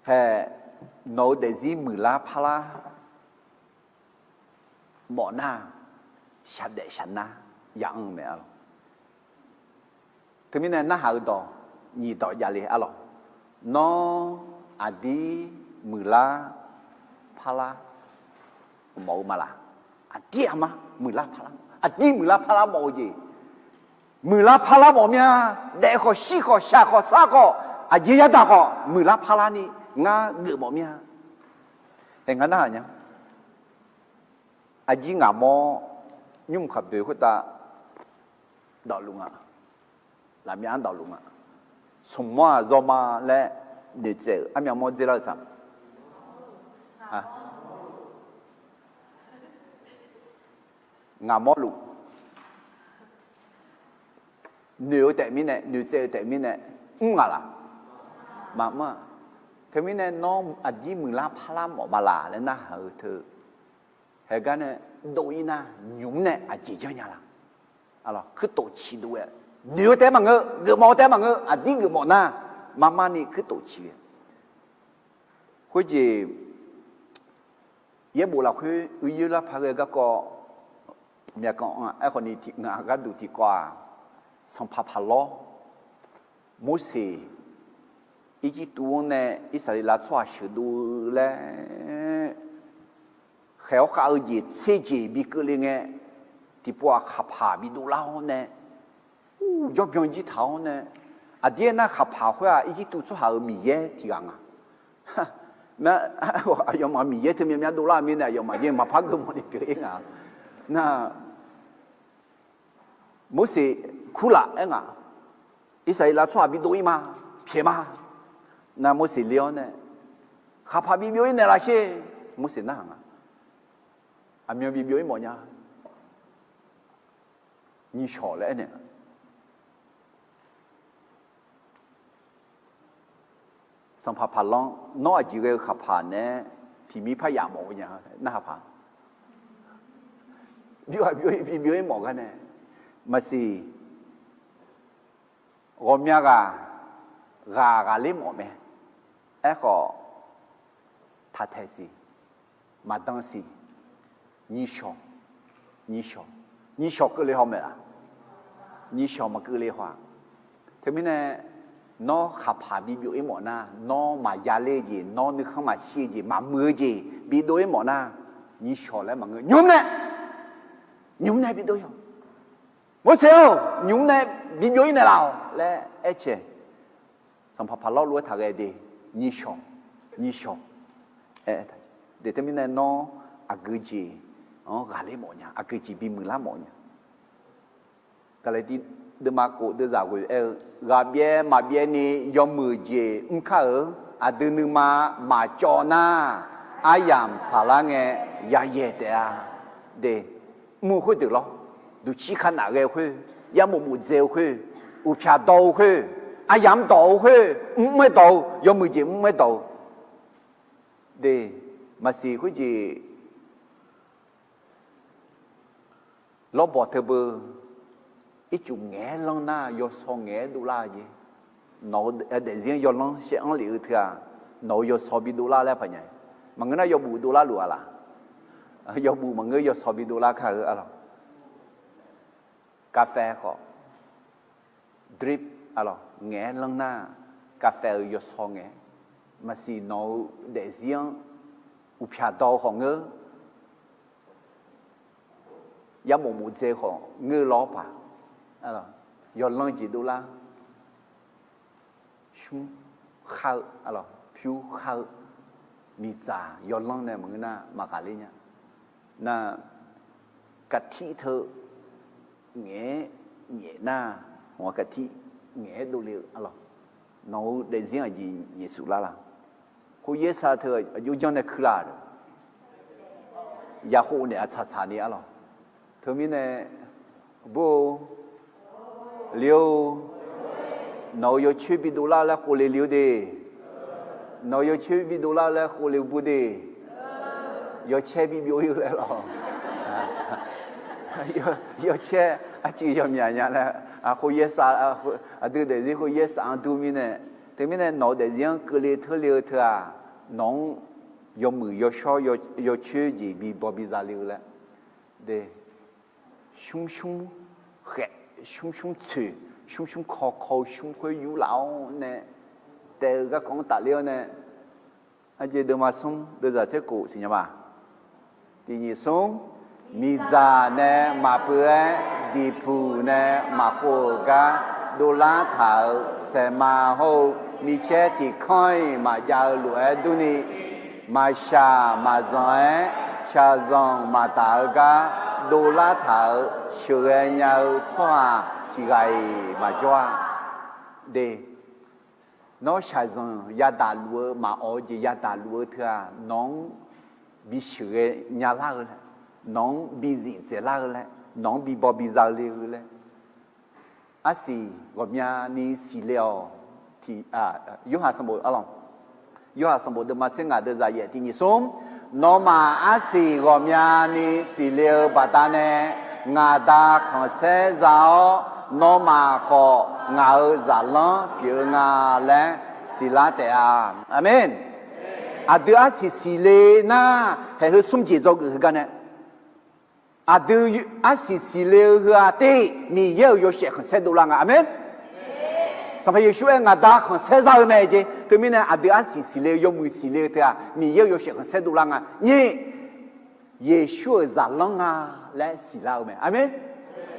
haeq, nawq-eu daefzir muiqlar parlar mawf nar, shaqdaef shaqnar ya anr-eu mae, arlawq. Teumirnae narhaq-eu dawq nyiq dawq javle, arlawq. Nawr aqdir muiqlar parlar mawf-eu ma laq? Aqdir aqma muiqlar parlar, aqdir muiqlar parlar mawf-eu jeq. Muiqlar parlar mawf mya, daef khawf shir khawf shaq khawf sar khawf aqjeq yadaq khawf muiqlar parlar ni ngar geufmawf mya. Haeq, ngar narhaq nya. Aqjir ngaqmawr nymr mq khaqboeq khoertav dawfluf nga. Lafmyav-anr dawfluf nga. Smq mawr-aq zawma laer noeqtsaev-euq armyav mawr dzer lar-eu tsaq. Ngaqmawr luf noeq-eu taef mirnae, noeqtsaev-eu taef mirnae, mr ngaq laq? Maqmr-a. Teumirnae nawr aqdir muiqlar parlar mawf ma laq laer narhaq-eu teu. Haegar nae dov-ir nar, nymq mr nae aqjeq janrnya laq? Kuirtof ciqdov-aer noeq-eu taef-aer maqngeur, geufmawf-eu taef-aer maqngeur, aqdir geufmawf nar, marmar ni kuirtof ciq-aer. Khoerjeq yaerbof lafkhoer uiyoer lar paq ghae garkawv myavkanq-anr aerkhawf ni tiq ngaq gharduq tiqkawv-aq, sanqpaq paq lawr, Morseq Irjirtuv-anr nae Irsaqleqlav tsawrhaq sheuqdov-eu laer khaeq-awr khav-eu jeq tser jeq bi keuvle ngae, tiqpov-aq khaqpaq bi dovlar-awr nae, jawrbyan jir taq-awr nae, aqdir aernar khaqpaq khoer-aq Irjirtuv tsawrhaq-euq miqyaer tiq ghaq nga. Aqyawfmaf miqyaer teu myavmyav dovlar-eu mirnae aqyawfmaf jeq maqpar geufmawf ni pyeuf-ir nga. Nar, Morseq kurlaf aer nga. Irsaqleqlav tsawrhaq bidov-ir ma, pyaeq ma. Nar Morseq ler-awr nae, khaqpaq bibyov-ir naeqlaf sher. Morseq narhaq nga. Aqmyan bibyov-ir mawfnya. Nyiqshawq laer aernaeq. Sanqpaq Paqlanr, nawr aqjeq ghae-eu khaqpaq naeq-aer tiqmir par yaf mawf-eu nya narhaq paq. Byov-aq byov-ir, bibyov-ir mawf gar nae, maqsiq, ghawqmya ghaq, ghaq ghaqler mawf mae. Aerkhawf, taqtaeq siq, maqdan siq, nyiqshawq, nyiqshawq, nyiqshawq keuvle haw maeq laf. Nyiqshawq maqkeuvle haw-aq. Teumirnae, nawr khaqpaq bibyov-ir mawf nar, nawr maqya ler-eu jeq, nawr nuikhanr maqshir-eu jeq, maqmuiq-eu jeq bidov-ir mawf nar, nyiqshawq laer maqngeur, nymr nae, nymr nae bidov-ir-awq. Morseq-or, nymr nae bibyov-ir naeqlaf-awq laer aer cae. Sanqpaq Paqlanr lof-aer taqghae de, nyiqshawq, nyiqshawq. Aer, de teumirnae nawr aqgeu jeq-anr ghaqler mawfnya, aqgeu jeq bimuiqlar mawfnya. Gaqlaqtiv deuvma khof deuvzaq ghoeq aer-eu, ghaqbyaev maqbyaev ni yawmuiq jeq mr kar-euq, aqdui nuima maqcawv nar, aryamq tsaqlar ngae yayaeq taef-a. De, mr-eu khoerdeuq lawr, duqcir kanaf ghae-eu khoer, yarmof mofdzae-eu khoer, uqpyaq dawq-eu khoer, aryamq dawq-eu khoer, mrmr-aer dawq-eu, yawmuiq jeq mrmr-aer dawq-eu. De, maqsiq khoerjeq lawrbawq teubeu, ircuf ngaeq-aer lanr nar yawsaw ngaeq-aer dovlar-eu jeq. Nawq-eu daefzir-anr yawlanr shaev-anr lef-eu teu-aq, nawq-euq yawsaw bidovlar laer paqnya. Maqngeur nar yawbuf dovlar luf-a laq? Yawbuf maqngeur, yawsaw bidovlar kar-eu arlawq. Kavfae khawf, drip arlawq, ngaeq-aer lanr nar, kavfae-euq yawsaw ngae, maqsiq nawq-eu daefzir-anr uqpyaq dawq-eu khawf ngeur, yarmof mofdzae khawf ngeur-eu lawr paq, yawlanr jeq dovlar. Shmr khar-eu, pyur khar-eu, miqdzaq yawlanr nae maqngeur nar maqghaqler nya. Nar, kaqtir teu ngaeq-aer nyaef nar, hawq-a kaqtir ngaeq-aer dovle-eu arlawq. Nawq-eu daefzir aqjeq nyaefsuf lar laq? Khoeryaer sar teu aqjox janr nae kuir laq-a. Yaqkhov naeq-a tsaqtsaq ni arlawq. Teumirnae, bur-eu, le-or, nawq-euq yawcoer bidovlar-eu laer khovle le-eu de. Nawq-euq yawcoer bidovlar-eu laer khovle-eu bur de. Yawcaer bibyov-ir-eu laer lawq. Yawcaer arcuiv yawmyaq nya laer, khoeryaer sar, aqdui daefzir khoeryaer saf-anr dur mirnae, teumirnae nawq-eu daefzir-anr keuvle teurle-eu teu-aq, nawq-anr yawmuiq yawshawr yawcoer jeq bibaw biza le-eu laer. De, shmr shmr khaef, shmr shmr tsoeq, shmr shmr kaw, kaw-eu shmr khoer yurlaf-awr nae, taef-eu garkawv-anr tafler-awr nae, aqjeq deuvma smr deuvzaq tser khof siqnya ma. Tiqnyif smr, miqdzaq nae maqpeuv-aer, diqpuq nae maqkhov-euq gar dovlar taq-euq saeqma hawr-eu micaer tiq kanr-iq maqjav-eu lof-aer durni, maqshaq maqzanq-aer shaqzanq maqdaq-eu gar dovlar taq-euq sheuqghae nya-eu tsawrhaq tiq ghaq-iq maqjawr-a. De, nawr shaqzanq yadaq luf-eu maqawf-eu jeq yadaq luf-eu teu-aq, nawq-anr bisheuqghae nyalar-eu laer, nawq-anr bizif dzaeqlar-eu laer, nawq-anr bibaw biza le-eu laer, arsiq ghawqmyani siqle-awq. Tiq, Yorhaq sanqbof arlawq, Yorhaq sanqbof deuvma tser ngaq deuvzaq yaef tiqnyif smr, nawmaf arsiq ghawqmyani siqle-eu baqdanae, ngaq Da khanqsaer za-awr, nawmaf khawf ngaq-euq zaqlanr pyeuf-eu nga laer siqlar taef-a. Aqmeq. Aqdui arsiq siqle nar, haeq heu smr jeq dzawgeuf heugar nae, aqdui arsiq siqle-eu heu-aq, ter Miqyaer-euq yawshaef khanqsaer dovlar nga. Aqmeq. Sanqpaq Yeqsur aer, ngaq Da khanqsaer za-eu mae jeq. Teumirnae aqdui arsiq siqle-eu yawmuiq siqle-eu teu-aq, Miqyaer-euq yawshaef khanqsaer dovlar nga. Nyiq, Yeqsur-euq zaqlanr nga laer siqlar-eu mae. Aqmeq.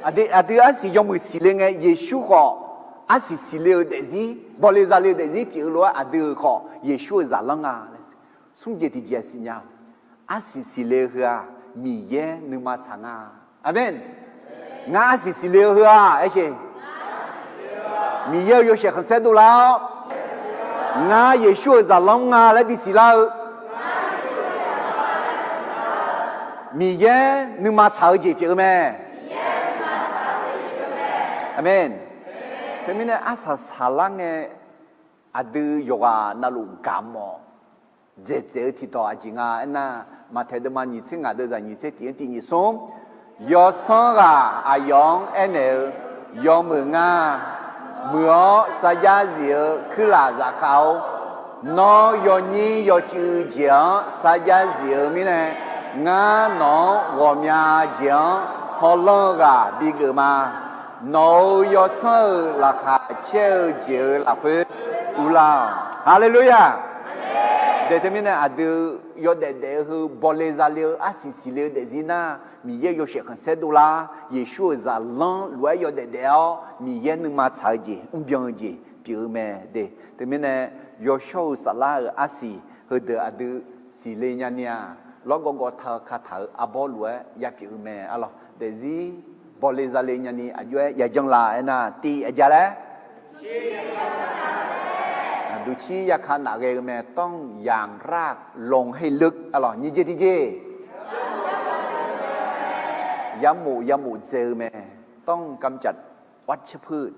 Aqdui, aqdui arsiq yawmuiq siqle ngae, Yeqsur khawf arsiq siqle-eu daefzir, bawle zale-eu daefzir pyeuf-eu lof-aer aqdui-euq khawf Yeqsur-euq zaqlanr nga. Smr jeq tiqjeq-aq siqnya-awq. Arsiq siqle-eu heu-aq, Miqyaer nuima tsaq nga. Aqmeq. Ngar arsiq siqle-eu heu-aq, aer sheq, Miqyaer-euq yawshaef khanqsaer dovlar-awr, ngar Yeqsur-euq zaqlanr nga laer bisiq lar-eu, Miqyaer nuima tsaq-eu jeq pyeuf-eu mae. Aqmeq. Teumirnae arsaq saqlar ngae, aqdui yawqghaq navluf gaq mawf dzaeqdzaeq-eu tiqdawq aqjeq nga aernar, Maqtaeq deuvma nyiq tser ngaq deuvzaq nyiq tser tiq-anr tiq nyiq smr, yawsanr ghaq aqyawf-anr aernaeq-eu, yawmuiq ngar muiq-awr sarjax zif-eu kuirlaf zafkhav-or, nawr yawnyir yawcuiv jeq-anr sarjax zif-eu mirnae, ngar nawq-anr ghawqmya jeq-anr hawlanr-eu ghaq bigeuf ma. Nawq-euq yawsanr-euq laqkhaq caer-eu jeq-euq lafkhoer uvlar-awq. Haleluya! Daeq teumirnae aqdui yawdaef daef-eu heu bawle zale-eu arsiq siqle-eu daefzir nar, Miqyaer-euq yawshaef khanqsaer dovlar, Yeqsur-euq zaqlanr lof-aer yawdaef daef-awr Miqyaer nuima tsaq-eu jeq, mrbyan-eu jeq pyeuf-eu mae de. Teumirnae yawshawr-eu saflar-euq arsiq heudeuq aqdui siqle nyani-aq, lawrgawv gawv taq-eu kataq-eu arbawr lof-aer yapyeuf-eu mae. Arlawq, daefzir bawle zale nyani aqjox-aer yajanr la aernar, tiq aqja laer, duqcir yaka naf ghae-eu mae. ต้องอย่างราบลงให้ลึก arlawq, nyiq jeq tiqjeq, yamof yamof dzae-eu mae. ต้องกำจัดวัชพืช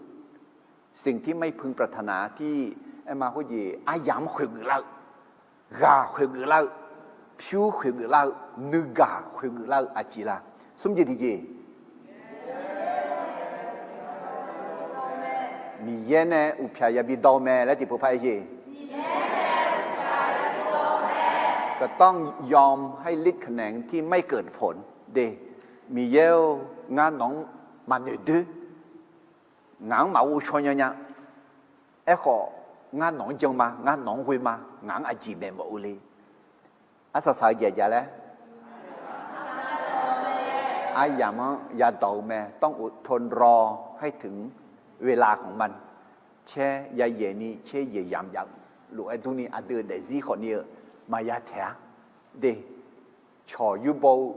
สิ่งที่ไม่พึงปรารถนา ที่ aerma khoerjeq aryamq-anr khoeqgeuf lar-eu, ghaq khoeqgeuf lar-eu, pyur khoeqgeuf lar-eu, nuigaq khoeqgeuf lar-eu aqjeq la? Smr jeq tiqjeq, Miqyaer nae uqpyaq yabi dawr-eu mae laer tiqpov par-aer jeq, ก็ต้องยอมให้ฤทธิ์เดชที่ไม่เกิดผล de. Miqyaer-or, ngar nawq-anr maqnoeq doer. Ngaq-anr maqghov shaw nya nya. Aerkhawf, ngar nawq-anr jan ma, ngar nawq-anr ghoe ma, ngaq-anr aqjeq maeq mawf-eu le. Arsaq saq-eu jeq aqja laer, aryamq-anr yadawq-eu mae. ต้องอดทนรอให้ถึงเวลาของมัน caer yayaeq ni caer yaeq yamq jav-eu lof-aer durni aqdui-euq daefzir khawfni-eu maqya taeq-a de. Cawq yurbaw-eu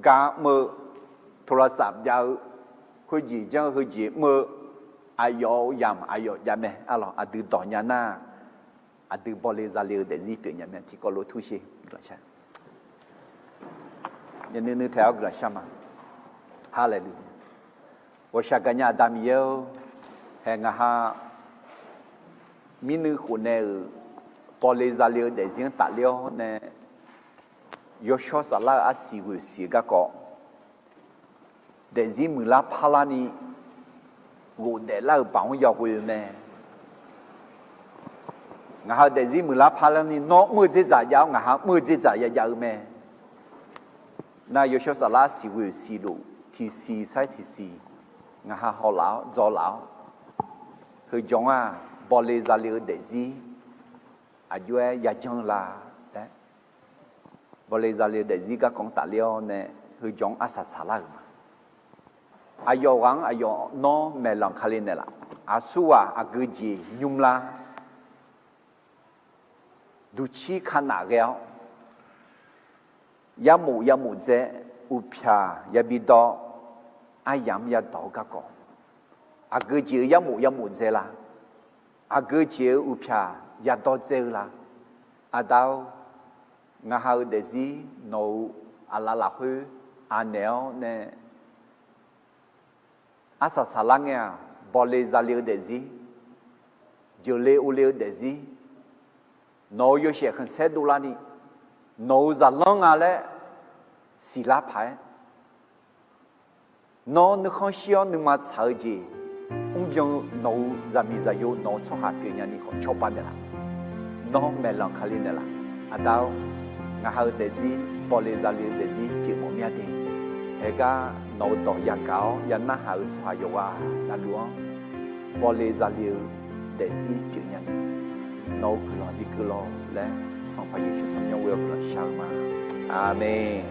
gar mr-eu, โทรศัพท์ jav-eu, khoerjeq janr-eu heujeq mr-eu, aqyawf-euq yamq aqyawf jav mae. Arlawq, aqdui dawq nya nar, aqdui bawle zale-eu daefzir pyeuf nya mae. Tiqkawv lof tur sher. Guiqlanq shar, nuinui taeq-awr guiqlanq shar ma. Haleluya. Ghawqshaq gaqnya Aqda Miqyaer-or, haeq ngaq ha mirnuiv khofnaeq-euq bawle zale-eu daefzir-anr tafler-awr nae, yawshawr saflar-eu arsiq ghoeq siq-eu garkawv, daefzir muiqlar parlarni ghofdaef lar-euq baoq-anr yaghoe-eu mae. Ngaq ha-euq daefzir muiqlar parlarni nawr mr-eu dzerdzaq jav-awr, ngaq ha mr-eu dzerdzaq yajav-eu mae. Nar yawshawr saflar siqghoeq siqlof tiqsiq sair tiqsiq ngaq ha hawlaf-awr dzawlaf-awr, heujawr-aq bawle zale-eu daefzir aqjox-aer yajanr la laer, bawle zale-eu daefzir garkawv-anr tafler-awr nae heujawr-anr arsaq saqlar-euq ma. Aqyawf ghaq-anr aqyawf nawr maeqlanq kali naeqlaf. Aqsurghaq aqgeujeq nymr lar, duqcir kanaf ghae-awr, yarmof yarmof dzae, uqpyaq yabi dawr, aryamq-anr yadawq-eu garkawv, aqgeujeq-eu yarmof yarmof dzae la? Aqgeujeq-eu uqpyaq yadawr dzae-eu la? Aqda-or, ngaq ha-euq daefzir nawq-euq aqlaf lafkhoer anaeq-awr nae arsaq saqlar ngae-aq, bawle zale-eu daefzir, jeuqle ovle-eu daefzir, nawq-euq yawshaef khanqsaer dovlarni, nawq-euq zaqlanr nga laer siqlar paq-aer, nawr nuikhanr shir-awr nuima tsaq-eu jeq mrbyan-eu nawq-euq zaqmiq zaqyo nawq-euq tsawrhaq pyeufnya ni khawf cawba naeqlaf. Nawr maeqlanq kali naeqlaf. Aqda-or, ngaq ha-euq daefzir bawle zale-eu daefzir pyeuf mawf mir-a de. Haegar nawq-euq dawq yagaq-awr yanarhaq-euq tsawrhaq yawqghaq navluf-anr bawle zale-eu daefzir pyeufnya ni, nawq-euq guiqlanq bi keuv lawq laer, Sanqpaq Yeqsur tsawrmyanr ghoe-awr guiqlanq shar-eu ma. Aqmeq.